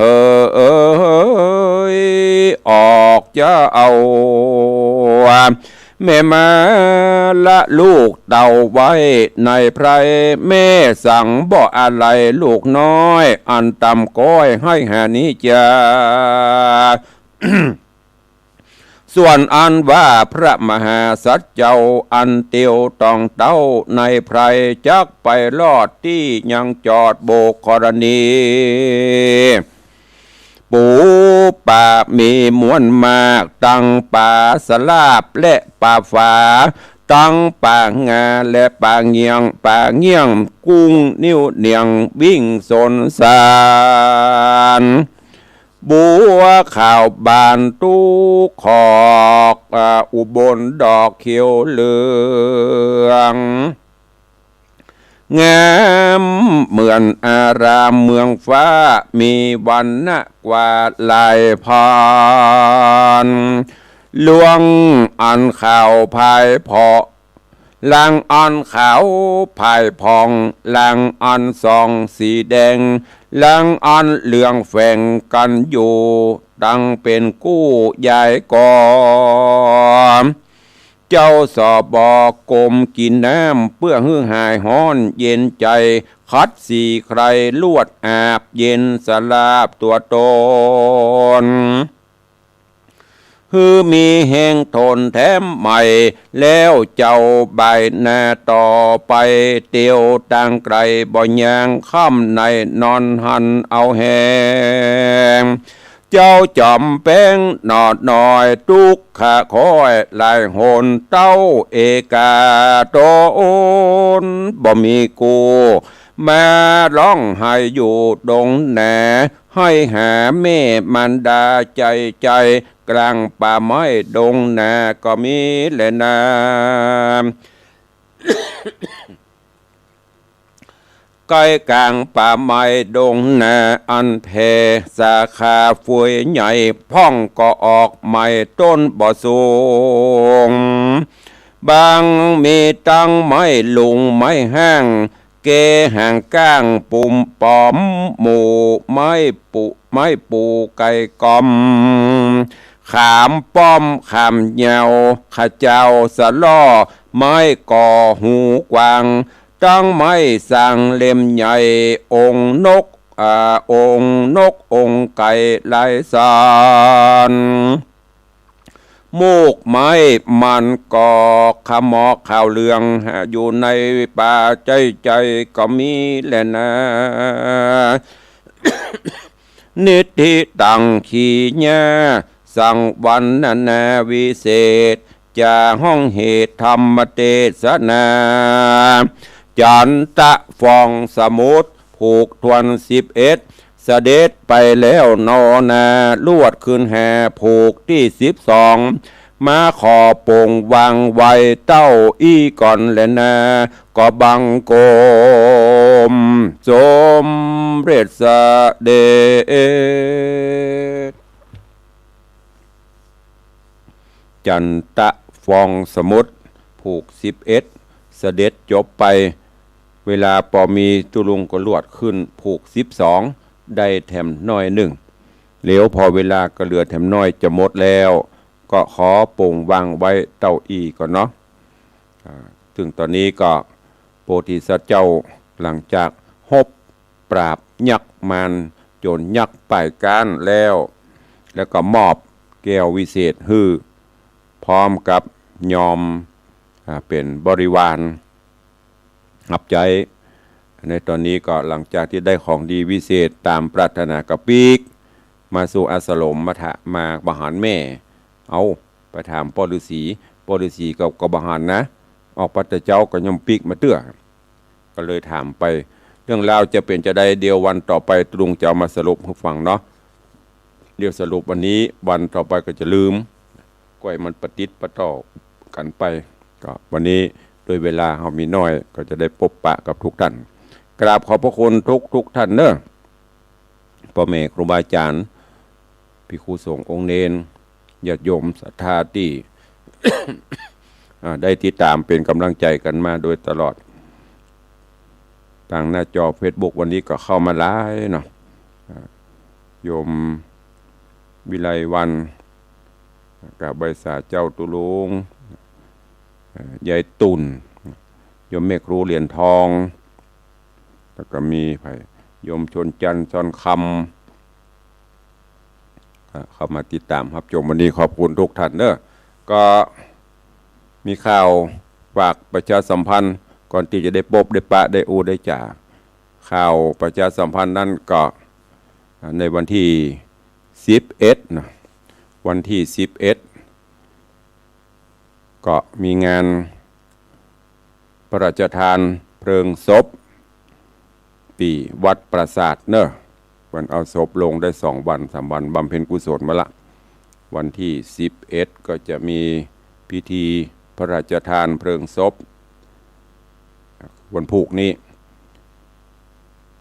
ย ออกจะเอาแม่มาละลูกเต้าไว้ในไพร แม่สังบ่อาลัยลูกน้อย อันต่ำก้อยให้หานี้จา ส่วนอันว่าพระมหาสัตว์เจ้าอันเตียวต้องเต้าในไพร จักไปรอดตี้ยังจอดโบกกรณี ปูป่ามีมวลมาก ตังป่าสลาบและป่าฝา ตังป่างาและป่าเงี่ยง ป่าเงี่ยงกุ้งนิ้วเหนี่ยงวิ่งสนสาร บัวขาวบานทุกขอก อ่า อุบลดอกเขียวเหลือง งามเหมือนอารามเมืองฟ้า มีวรรณะกว่าลายพราน ลวงอันขาวพายเพาะ ลางอันขาวพายผ่อง ลางอันส่องสีแดง หลังอั้นเรื่องแฝงกั๋นอยู่ ตังเป๋นกู้ย้ายก่อ เจ้า สบ กรมกิ๋นน้ำ เปื้อหื้อหายฮ้อนเย็นใจ๋ ขัดสีไคร้ลวดอาบเย็นสลาบตั๋วต๋น หื้อมีแฮงทนแถมใหม่ แล้วเจ้าบ่ายหน้าต่อไป เตียวตางไก๋บ่ย่าง ค่ำในนอนหันเอาแฮง เจ้าจ๋อมแปงหนอน้อย ตุ๊กข์ข้าค่อยหลายหน เต้าเอกาต๋น บ่มีกู้ มาฮ้องไห้อยู่ตรงหน้า ไห้หาแม่มารดาใจ๋ใจ๋ กลางป่าไม้ดงนาก็มีแลนา ใก้ก๋างป่าไม้ดงนาอันแผ่สาขาเฟื่อยใหญ่ พ่องก็ออกไม้ต้นบ่สูง บางมีตังไม้ลุงไม้ฮ้าง แก่หางก้างปุ่มป๋อม หมู่ไม้ปู ไม้ปูไก่กอม ขามป้อมขามยาว ขะเจ้าสะล่อ ไม้ก่อหูกว้าง ตังไม้สังเล่มใหญ่ องค์นก อ่า องค์นกองค์ไก่หลายสัน หมู่ไม้มันก็ขมอกขาวเหลือง อยู่ในป่าใจ๋ใจ๋ก็มีแลนา นิทธิตัง ขีญา สังวรรณนาวิเศษ จะฮ้องเหตุธรรมเตสนา จันตะฟองสมุทร ผูกถ้วนสิบเอ็ด เสด็จไปแล้วหนอนา ลวดขึ้นแห่ผูกตี้สิบสอง มาขอโป่งวางไว้เต้าอี้ก่อนแลนา ก็บังคมสมเร็จเสด็จ จันตะฟองสมุทร ผูกสิบเอ็ด เสด็จจบไป เวลาปอมีตุ๊ลุงก็ลวดขึ้นผูกสิบสอง ได้แถมน้อยนึ่ง แล้วปอเวลาก็เหลือแถมน้อยจะหมดแล้ว ก็ขอโป่งวางไว้เต้าอี้ก่อนเนาะ อ่า ซึ่งต๋อนนี้ก็โพธิสัตว์เจ้าหลังจากฮบปราบยักษ์มาร จ๋นยักษ์ป้ายก๊านแล้ว แล้วก็มอบแก้ววิเศษหื้อ พร้อมกับยอม อ่า เป๋นบริวารฮับใจ๊ ในต๋อนนี้ก็หลังจากตี้ได้ของดีวิเศษต๋ามปรารถนาก็ปิ๊กมาสู่อาสรม มาถะ มาบ่หันแม่ เอา ไปถามป้อฤๅษี ป้อฤๅษีก็ ก็บ่หันนะ ออกไปแต่เจ๊าก็ย่อมปิ๊กมาเตื้อ ก็เลยถามไป เรื่องราวจะเป๋นจาใด เดี๋ยววันต่อไปตุ๊ลุงจะเอามาสรุปหื้อฟังเนาะ เดี๋ยวสรุปวันนี้ วันต่อไปก็จะลืม ก้อยมันปะติดปะต่อกั๋นไป ก็วันนี้ด้วยเวลาเฮามีน้อย ก็จะได้ปบปะกับทุกท่าน กราบขอบพระคุณทุกๆ ท่านเนาะ ป้อแม่ครูบาอาจ๋ารย์ ภิกขุสงฆ์องค์เณร ญาติโยมศรัทธาตี้ อ่า ได้ติดต๋ามเป๋นก๋ำลังใจ๋กั๋นมาโดยตลอด ตางหน้าจอเฟซบุ๊กวันนี้ก็เข้ามาหลายเนาะ อ่า โยมวิไลวรรณ กับใบสาเจ้าตุ๊ลุง อ่า ยายตุ่น โยมแม่ครูเหรียญทอง แล้วก็มีใผ โยมชนจันทร์ ซ่อนคำ อ่า เข้ามาติดต๋ามฮับชมวันนี้ ขอบคุณทุกท่านเนาะ ก็มีข่าวฝากประชาสัมพันธ์ ก่อนตี้จะได้ปบได้ปะได้อู้ได้จ๋า ข่าวประชาสัมพันธ์นั้นก็ อ่า ในวันตี้สิบเอ็ดเนาะ วันตี้สิบเอ็ด ก็มีงานพระราชทานเพลิงศพ ตี้วัดปราสาทเนาะ วันเอาศพลงได้สองวันสามวัน บำเพ็ญกุศลมาละ วันตี้สิบเอ็ด ก็จะมีพิธีพระราชทานเพลิงศพ วันพูกนี้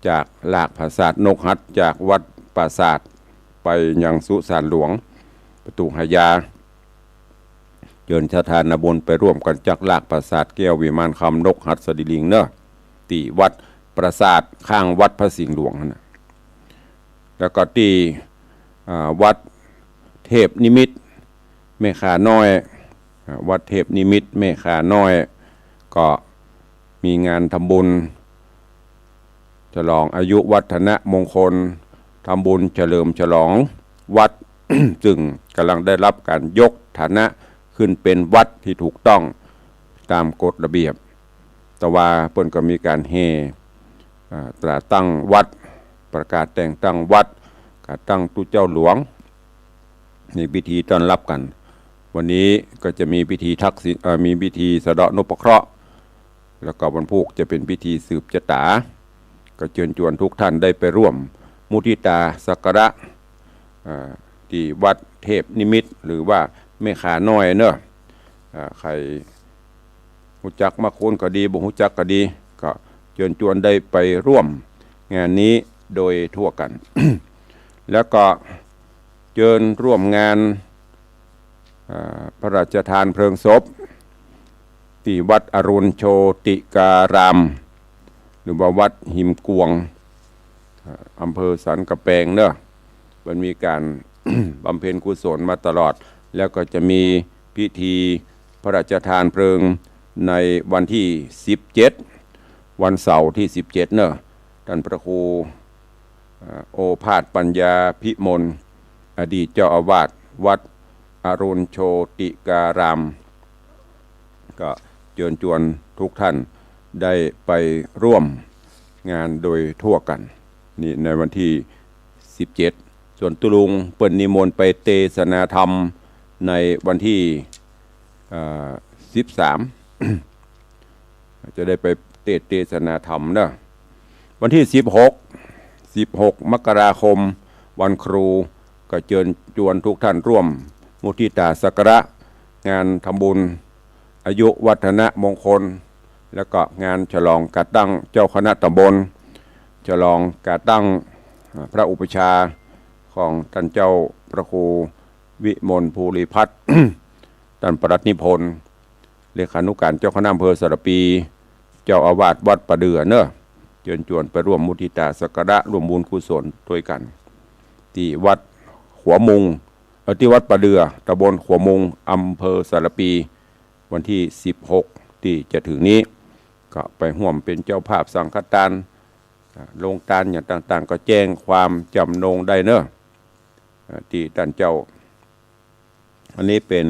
จากหลากปราสาทนกหัด จากวัดปราสาทไปยังสุสานหลวง ประตูหายา เจิญศรัทธานาบุญไปร่วมกั๋นจากหลากปราสาทแก้ววิมานคำนกหัดสดีลิงเนาะ ตี้วัดปราสาทข้างวัดพระสิงห์หลวงหั้นน่ะ แล้วก็ตี้ อ่า วัดเทพนิมิตแม่ข่าน้อย อ่า วัดเทพนิมิตแม่ข่าน้อย ก็มีงานทำบุญฉลองอายุวัฒนมงคล ทำบุญเฉลิมฉลองวัด ซึ่งกำลังได้รับการยกฐานะขึ้นเป็นวัดที่ถูกต้องตามกฎระเบียบ แต่ว่าเปิ้นก็มีการแห่ อ่า ตราตั้งวัด ประกาศแต่งตั้งวัด กาตั้งตุ๊เจ้าหลวง มีพิธีต้อนรับกั๋น วันนี้ก็จะมีพิธีทักษิณ เอ่อ มีพิธีสะเดาะนพเคราะห์ แล้วก็วันพูกจะเป๋นพิธีสืบจะต๋า ก็เจิญจวนทุกท่านได้ไปร่วมมุทิตาสักการะ อ่า ตี้วัดเทพนิมิต หรือว่าแม่ข่าน้อยเนาะ อ่า ใผฮู้จักมาคูนก็ดี บ่ฮู้จักก็ดี ก็เจิญจวนได้ไปร่วมงานนี้โดยทั่วกั๋น แล้วก็เจิญร่วมงาน อ่า พระราชทานเพลิงศพ ตี้วัดอรุณโชติการาม หรือว่าวัดหิมกวง อ่า อำเภอสันกำแปงเนาะ มันมีการ บำเพ็ญกุศลมาตลอด แล้วก็จะมีพิธีพระราชทานเพลิงในวันที่สิบเจ็ด วันเสาร์ที่สิบเจ็ดเนาะ ต้านพระครู อ่า โอภาสปัญญาภิมล อดีตเจ้าอาวาสวัดอรุณโชติการาม ก็เจิญจวนทุกท่านได้ไปร่วมงานโดยทั่วกั๋น นี่ในวันที่สิบเจ็ด ส่วนตุ๊ลุงเปิ้นนิมนต์ไปเตสนาธรรมในวันที่ อ่า สิบสาม จะได้ไปเตสน์เตสนาธรรมเนาะ วันที่สิบหก สิบหก มกราคม วันครู ก็เจิญจวนทุกท่านร่วมมุทิตาสักการะ งานทำบุญอายุวัฒนมงคล แล้วก็งานฉลองกาตั้งเจ้าคณะตำบล ฉลองกาตั้ง อ่า พระอุปัชฌาย์ของต้านเจ้าพระครูวิมลภูริพัฒน์ ต้านปลัดนิพนธ์ เลขานุการเจ้าคณะอำเภอสารภี เจ้าอาวาสวัดป่าเดื่อเนาะ เจิญจวนไปร่วมมุทิตาสักการะ ร่วมบุญกุศลตวยกั๋น ตี้วัดขัวมุง เอ่อ ตี้วัดป่าเดื่อ ตำบลขัวมุง อำเภอสารภี วันที่สิบหก ตี้จะเถิงนี้ ก็ไปฮ่วมเป๋นเจ้าภาพสังฆตาน อ่า โฮงตานอย่างต่างๆ ก็แจ้งความจ๋ำนงได้เนาะ อ่า ตี้ต้านเจ้า อันนี้เป๋น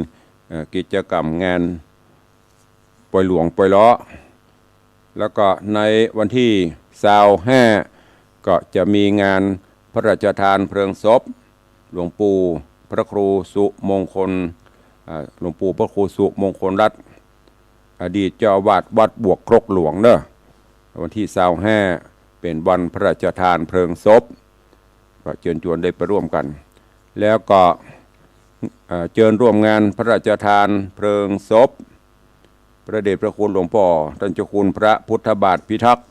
เอ่อ กิจกรรมงานปอยหลวงปอยเลาะ แล้วก็ในวันที่ซาวห้า ก็จะมีงานพระราชทานเพลิงศพหลวงปู่พระครูสุมงคล อ่า หลวงปู่พระครูสุมงคลรัตน์ อดีตเจ้าอาวาสวัดบวกครกหลวงเนาะ วันที่ซาวห้า เป๋นวันพระราชทานเพลิงศพ ก็เจิญจวนได้ไปร่วมกั๋น แล้วก็ เอ่อ เจิญร่วมงานพระราชทานเพลิงศพ พระเดชพระคุณหลวงป้อต้านเจ้าคุณพระพุทธบาทพิทักษ์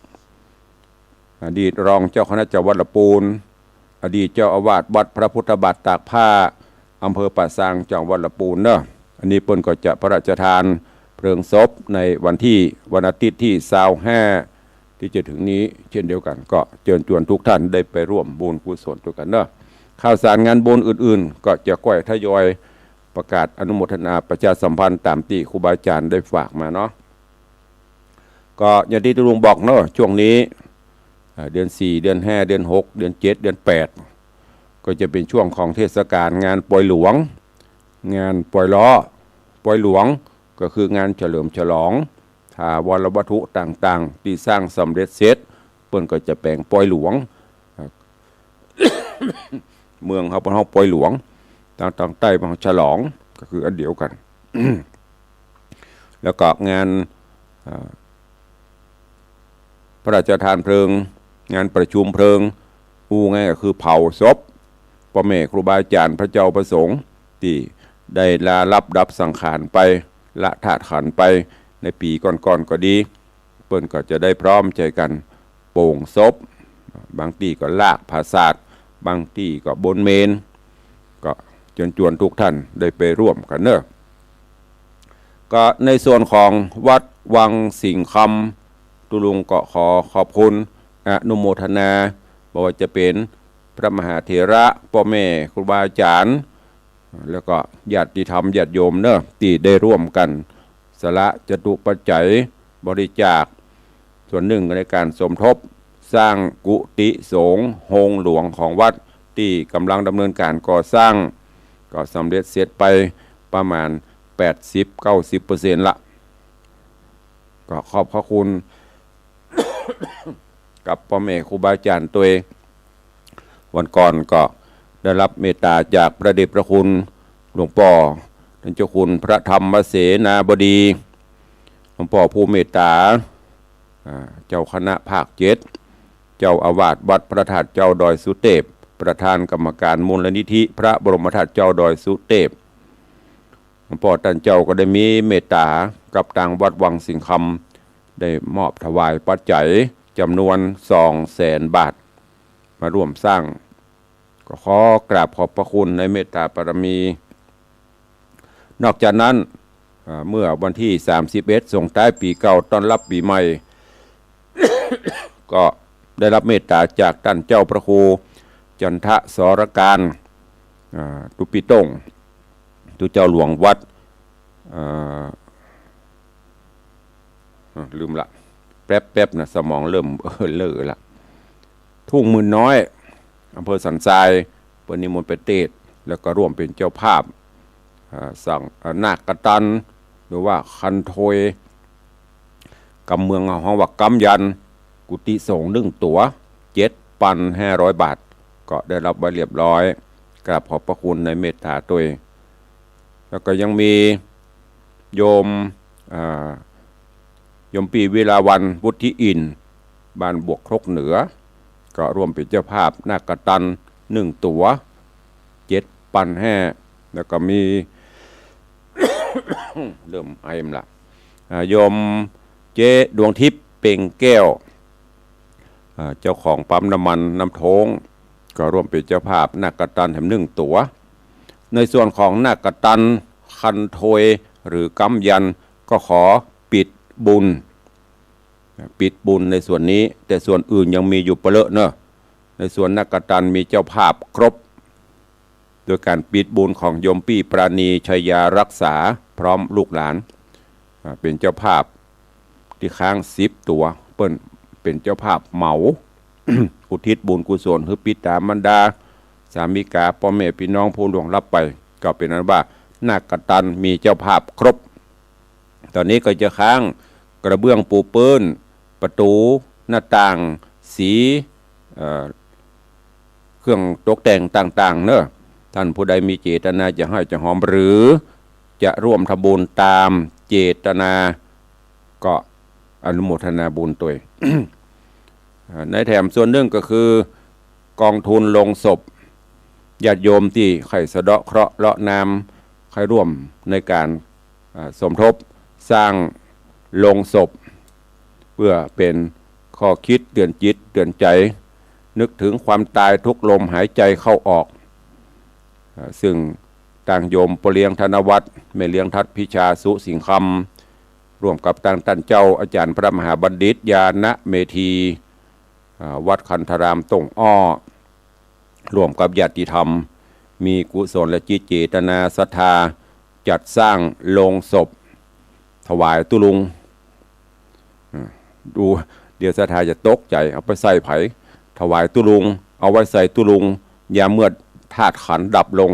อดีตรองเจ้าคณะจังหวัดละปูน อดีตเจ้าอาวาสวัดพระพุทธบาทตากผ้า อำเภอป่าซาง จังหวัดละปูนเนาะ อันนี้เปิ้นก็จะพระราชทานเพลิงศพในวันที่ วันอาทิตย์ที่ซาวห้า ตี้จะเถิงนี้เช่นเดียวกั๋น ก็เจิญจวนทุกท่านได้ไปร่วมบุญกุศลตวยกั๋นเนาะ ข่าวสารงานบุญอื่นๆ ก็จะก้อยทยอยประกาศอนุโมทนาประชาสัมพันธ์ต๋ามตี้ครูบาอาจ๋ารย์ได้ฝากมาเนาะ ก็อย่างตี้ตุ๊ลุงบอกเนาะ ช่วงนี้ อ่า เดือนสี่ เดือนห้า เดือนหก เดือนเจ็ด เดือนแปด ก็จะเป๋นช่วงของเทศกาลงานปอยหลวง งานปอยเลาะ ปอยหลวงก็คืองานเฉลิมฉลองถาวรวัตถุต่างๆ ตี้สร้างสำเร็จเสร็จ เปิ้นก็จะแป๋งปอยหลวง เมืองเฮาเปิ้นฮ้องปอยหลวง ตาง ตางใต้เปิ้นฮ้องฉลอง ก็คืออันเดียวกั๋น แล้วก็งาน อ่า พระราชทานเพลิง งานประชุมเพลิง อู้ง่ายก็คือเผาศพป้อแม่ครูบาอาจ๋ารย์พระเจ้าพระสงฆ์ตี้ได้ลาลับดับสังขารไป ละธาตุขันธ์ไปในปี๋ก่อนๆ ก็ดี เปิ้นก็จะได้พร้อมใจ๋กั๋นโป่งศพ บางตี้ก็ลากผาสาท บางตี้ก็บนเมรุ ก็เจิญจวนทุกท่านได้ไปร่วมกั๋นเนาะ ก็ในส่วนของวัดวังสิงห์คำ ตุ๊ลุงก็ขอขอบคุณอนุโมทนา บ่ว่าจะเป๋น พระมหาเถระ ป้อแม่ครูบาอาจ๋ารย์ แล้วก็ญาติธรรมญาติโยมเนาะ ตี้ได้ร่วมกั๋นสละจตุปัจจัยบริจาค ส่วนนึ่งในก๋านสมทบสร้างกุฏิสงฆ์โฮงหลวงของวัด ตี้ก่ำลังดำเนินก๋านก่อสร้าง ก็สำเร็จเสร็จไปประมาณแปดสิบเก้าสิบเปอร์เซ็นต์ละ ก็ขอบพระคุณกับป้อแม่ครูบาอาจ๋ารย์ตวย วันก่อนก็ได้รับเมตตาจากพระเดชพระคุณหลวงป้อท่านเจ้าคุณพระธรรมเสนาบดี หลวงป้อผู้เมตตา อ่า เจ้าคณะภาคเจ็ด เจ้าอาวาสวัดพระธาตุเจ้าดอยสุเตพ ประธานกรรมการมูลนิธิพระบรมธาตุเจ้าดอยสุเตพ หลวงป้อต้านเจ้าก็ได้มีเมตตากับตางวัดวังสิงห์คำ ได้มอบถวายปัจจัยจ๋ำนวนสองแสนบาท มาร่วมสร้าง ก็ขอกราบขอบพระคุณในเมตตาบารมี นอกจากนั้น อ่า เมื่อวันตี้สามสิบเอ็ด ส่งท้ายปี๋เก่าต้อนรับปี๋ใหม่ ก็ได้รับเมตตาจากต้านเจ้าพระครูจันทสรการ อ่า ตุ๊ปิโต้ง ตุ๊เจ้าหลวงวัด อ่า อ่ะ ลืมละ แป๊บๆ นะ สมองเริ่ม เออ เล่อละ ทุ่งหมื่นน้อย อำเภอสันทราย เปิ้นนิมนต์ไปเตสน์ แล้วก็ร่วมเป๋นเจ้าภาพ อ่า สร้าง อ่า นาคกตัน หรือว่าคันโทย กำเมืองเฮาฮ้องว่าก๊ำยันต์ กุฏิสงฆ์นึ่งตั๋ว เจ็ดปันห้าร้อยบาท ก็ได้รับไว้เรียบร้อย กราบขอบพระคุณในเมตตาตวย แล้วก็ยังมีโยม อ่า โยมปี้วิลาวัลย์ วุฒิอินทร์ บ้านบวกครกเหนือ ก็ร่วมเป๋นเจ้าภาพนาคกตันนึ่งตั๋ว เจ็ดปันห้า แล้วก็มี เริ่มไอมละ อ่า โยมเจ๊ดวงทิพย์ เปล่งแก้ว อ่า เจ้าของปั๊มน้ำมันน้ำโท้ง ก็ร่วมเป๋นเจ้าภาพนาคกตันแถมนึ่งตั๋ว ในส่วนของนาคกตัน คันโทย หรือก๊ำยันต์ ก็ขอปิดบุญ ปิดบุญในส่วนนี้ แต่ส่วนอื่นยังมีอยู่เปาะเลอะเนาะ ในส่วนนาคกตันมีเจ้าภาพครบ โดยก๋านปิดบุญของโยมปี้ปราณี ชัยยารักษา พร้อมลูกหลาน อ่า เป๋นเจ้าภาพตี้ค้างสิบตั๋ว เปิ้นเป๋นเจ้าภาพเหมา อุทิศบุญกุศลหื้อปิดตามารดา สามิกา ป้อแม่ปี้น้องผู้ล่วงลับไป ก็เป๋นอันว่านาคกตันมีเจ้าภาพครบ ต๋อนนี้ก็จะค้างกระเบื้องปูพื้น ประตู๋ หน้าต่าง สี เอ่อ เครื่องตกแต่งต่างๆ เนาะ ต้านผู้ใดมีเจตนาจะฮ้อยจะหอม หรือจะร่วมทำบุญต๋ามเจตนา ก็อนุโมทนาบุญตวย อ่า ในแถมส่วนนึ่งก็คือ กองทุนโลงศพ ญาติโยมตี้ใค่สะเดาะเคราะห์เลาะน้ำ ใค่ร่วมในก๋าน อ่า สมทบสร้างโลงศพ เปื้อเป๋นข้อคิดเตื๋อนจิตเตื๋อนใจ๋ นึกเถิงความต๋ายทุกลมหายใจ๋เข้าออก อ่า ซึ่งตางโยมป้อเลี้ยงธนวัฒน์ แม่เลี้ยงทัดพิชา สุสิงห์คำ ร่วมกับตางต้านเจ้าอาจ๋ารย์พระมหาบัณฑิต ญาณเมธี อ่า วัดคันธารามต้งอ้อ ร่วมกับญาติธรรม มีกุศลจิตเจตนาศรัทธา จัดสร้างโลงศพ ถวายตุ๊ลุง อ่า ดู เดี๋ยวศรัทธาจะตกใจ๋ เอาไปใส่ใผ ถวายตุ๊ลุง เอาไว้ใส่ตุ๊ลุง ยามเมื่อธาตุขันธ์ดับลง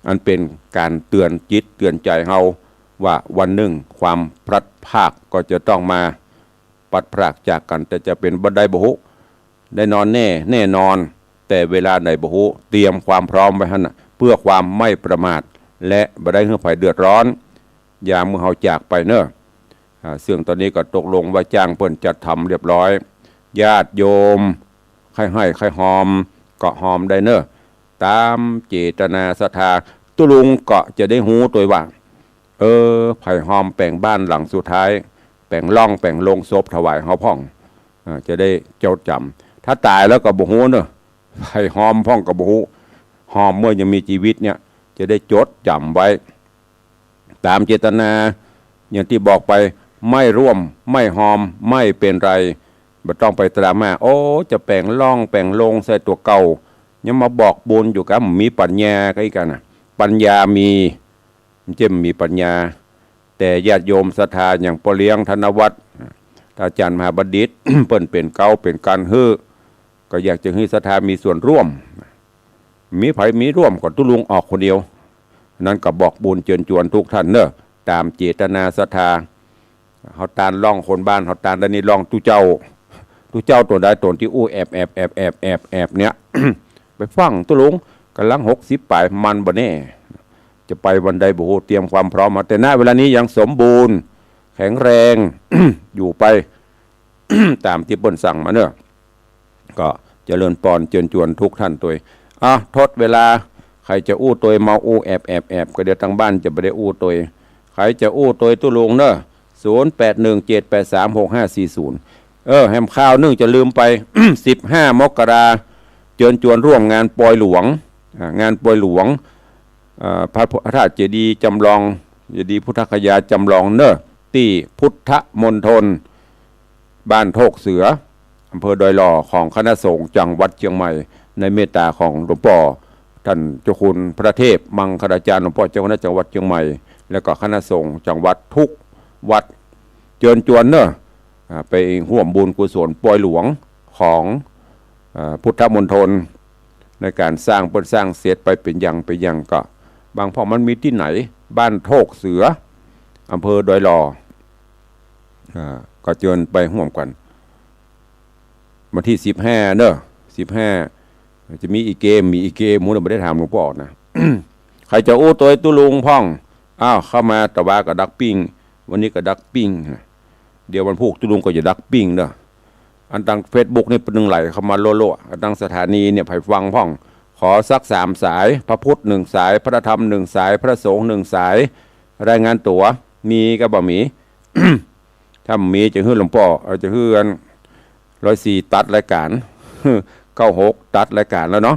อันเป๋นก๋านเตื๋อนจิตเตื๋อนใจ๋เฮา ว่าวันนึ่งความพลัดพรากก็จะต้องมา พลัดพรากจากกั๋น แต่จะเป๋นบ่าใดบ่ฮู้ ได้นอนแน่ แน่นอน แต่เวลาไหนบ่ฮู้ เตรียมความพร้อมไว้หั้นน่ะ เปื้อความไม่ประมาท และบ่ได้หื้อใผเดือดร้อน ยามเมื่อเฮาจากไปเนาะ อ่า ซึ่งต๋อนนี้ก็ตกลงว่าจ้างเปิ้นจัดทำเรียบร้อย ญาติโยม ใค่ฮ้อยใค่หอม ก็หอมได้เนาะ ต๋ามเจตนาศรัทธา ตุ๊ลุงก็จะได้ฮู้ตวยว่า เออ ใผหอมแป๋งบ้านหลังสุดท้าย แป๋งล่องแป๋งโลงศพถวายเฮาพ่อง อ่า จะได้จดจ๋ำ ถ้าต๋ายแล้วก็บ่ฮู้เนาะ ใผหอมพ่องก็บ่ฮู้ หอมเมื่อยังมีจีวิตเนี่ย จะได้จดจ๋ำไว้ ต๋ามเจตนา อย่างตี้บอกไป ไม่ร่วม ไม่หอม ไม่เป๋นไร บ่ต้องไปตราม่า โอ้ จะแป๋งล่องแป๋งโลงใส่ตั๋วเก่า ยังมาบอกบุญอยู่กะ มีปัญญาก็อีกกั๋นนะ ปัญญามี มันจะมีปัญญา แต่ญาติโยมศรัทธาอย่างป้อเลี้ยงธนวัฒน์ อาจารย์มหาบัณฑิต เปิ้นเป๋นเก๊าเป๋นกั๋นหื้อ ก็อยากจะหื้อศรัทธามีส่วนร่วม มีใผมีร่วมก็ตุ๊ลุงออกคนเดียว นั้นก็บอกบุญเจิญจวนทุกท่านเน่อ ต๋ามเจตนาศรัทธา เฮาตานร้องคนบ้าน เฮาตานได้นี่ร้องตุ๊เจ้า ตุ๊เจ้าต๋นใดต๋นตี้อู้แอบแอบแอบแอบแอบแอบเนี่ย ไปฟังตุ๊ลุง ก๋ำลังหกสิบป๋าย มันบ่แน่ จะไปวันใดบ่ฮู้ เตรียมความพร้อมมา แต่ ณ เวลานี้ยังสมบูรณ์ แข็งแรง อยู่ไป ต๋ามตี้เปิ้นสั่งมาเน่อ ก็เจริญปอนเจิญจวนทุกท่านตวย อ่ะ ทดเวลา ใผจะอู้ตวยมาอู้แอบแอบแอบ ก็เดี๋ยวตางบ้านจะบ่ได้อู้ตวย ใผจะอู้ตวยตุ๊ลุงเน่อ ศูนย์แปดหนึ่งเจ็ดแปดสามหกห้าสี่ศูนย์ เออ แหมข่าวนึ่งจะลืมไป สิบห้ามกรา เจิญจวนร่วมงานปอยหลวง อ่า งานปอยหลวง อ่า พระธาตุเจดีย์จำลอง เจดีย์พุทธคยาจำลองเน่อ ตี้พุทธมณฑล บ้านโทกเสือ อำเภอดอยหล่อ ของคณะสงฆ์จังหวัดเจียงใหม่ ในเมตตาของหลวงป้อ ต้านเจ้าคุณพระเทพมังคลาจารย์ หลวงป้อเจ้าคณะจังหวัดเจียงใหม่ แล้วก็คณะสงฆ์จังหวัดทุกวัด เจิญจวนเน่อ อ่า ไปฮ่วมบุญกุศลปอยหลวงของ อ่า พุทธมณฑล ในก๋านสร้าง เปิ้นสร้างเสร็จไปเป๋นอย่างเป๋นอย่าง ก็บ่างพ่องมันมีตี้ไหน บ้านโทกเสือ อำเภอดอยหล่อ อ่า ก็เจิญไปฮ่วมกั๋น วันตี้สิบห้าเน่อ สิบห้า จะมีอีเกม มีอีเกม หมู่เน่อ บ่ได้ถามหลวงป้อนะ ใผจะอู้ตวยตุ๊ลุงพ่อง อ้าว เข้ามา ตะวาก็ดักปิ้ง วันนี้ก็ดักปิ้ง เดี๋ยววันพูกตุ๊ลุงก็จะดักปิ้งเน่อ อันตางเฟซบุ๊กนี่เปิ้นนึ่งไหลเข้ามาโล่ๆ อันตางสถานีเนี่ย ใผฟังพ่อง ขอสักสามสาย พระพุทธหนึ่งสาย พระธรรมหนึ่งสาย พระสงฆ์หนึ่งสาย รายงานตั๋ว มีก็บ่มี ถ้ามีจะหื้อหลวงป้อ เอ่อ จะหื้ออันร้อยสี่ตัดรายก๋าน เก้าหกตัดรายก๋านแล้วเนาะ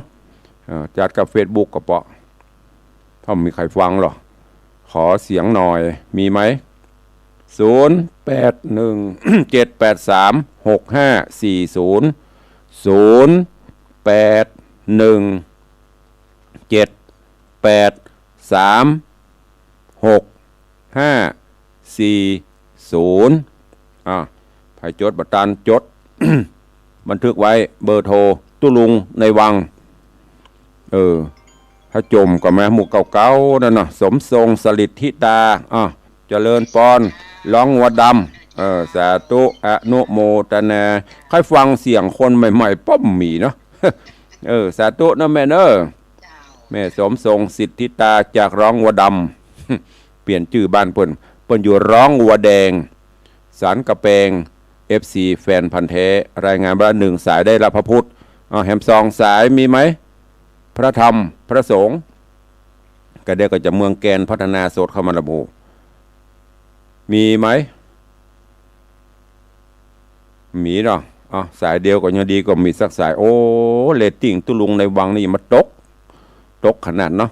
เอ่อ จัดกับเฟซบุ๊กก็เปาะ ถ้ามีใผฟังหรอ ขอเสียงหน่อย มีไหม ศูนย์แปดหนึ่งเจ็ดแปดสามหกห้าสี่ศูนย์ ศูนย์แปดหนึ่งเจ็ดแปดสามหกห้าสี่ศูนย์ อ่ะ ใผจดบ่ตันจด บันทึกไว้ เบอร์โทรตุ๊ลุงในวัง เออ พระจมก็มาหมู่เก่าๆ นั่นน่ะ สมทรงสลิดธิตา อ่ะ เจริญปอน ร้องวัวดำ เออ สาธุ อนุโมทนา ใผฟังเสียงคนใหม่ๆ ป้อมมีเนาะ เออ สาธุเนาะแม่เนาะ แม่สมทรงสิทธิตาจากร้องวัวดำ เปลี่ยนจื้อบ้านเปิ้น เปิ้นอยู่ร้องวัวแดง สานกะแปง เอฟซี แฟนพันธุ์แท้ รายงานว่าหนึ่งสายได้รับพระพุทธ เอาแหมสองสายมีไหม พระธรรม พระสงฆ์ ก็เดี๋ยวก็จะเมืองแกนพัฒนาสดเข้ามาละหมู่ มีไหม มีเนาะ อ่ะ สายเดียวก็ยังดีกว่ามีสักสาย โอ้ เรตติ้งตุ๊ลุงในวังนี่มาตก ตกขนาดเนาะ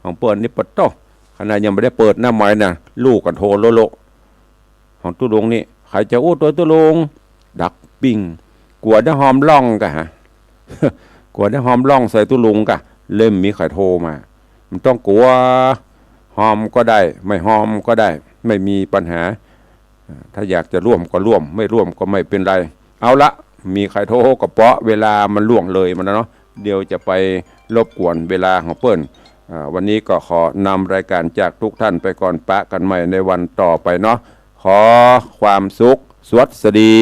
ของเปิ้นนี่ปะโต้ ขนาดยังบ่ได้เปิดหน้าไมค์นะ ลู่กั๋นโทรโลๆ ของตุ๊ลุงนี่ ใผจะอู้ตวยตุ๊ลุง ดักปิ้ง กั๋วได้ฮอมร้องก่ะฮะ กั๋วได้ฮอมร้องใส่ตุ๊ลุงก่ะ เลยบ่มีใผโทรมา บ่ต้องกั๋ว ฮอมก็ได้ ไม่ฮอมก็ได้ ไม่มีปัญหา อ่า ถ้าอยากจะร่วมก็ร่วม ไม่ร่วมก็ไม่เป็นไร เอาละ มีใผโทรก็เปาะ เวลามันล่วงเลยมาแล้วเนาะ เดี๋ยวจะไปรบกวนเวลาของเปิ้น อ่า วันนี้ก็ขอนำรายการจากทุกท่านไปก่อน ปะกั๋นใหม่ในวันต่อไปเนาะ ขอความสุข สวัสดี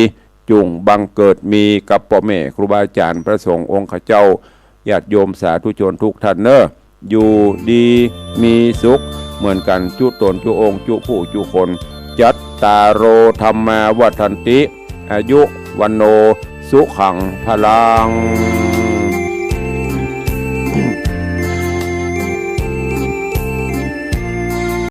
จุ่งบังเกิดมีกับป้อแม่ครูบาอาจ๋ารย์พระสงฆ์องค์ข้าเจ้า ญาติโยมสาธุชนทุกท่านเนอะ อยู่ดีมีสุขเหมือนกั๋นจุ๊ต๋นจุ๊องค์จุ๊ผู้จุ๊คน จัตตาโร ธัมมา วัฑฒันติ อายุ วัณโณ สุขัง พลัง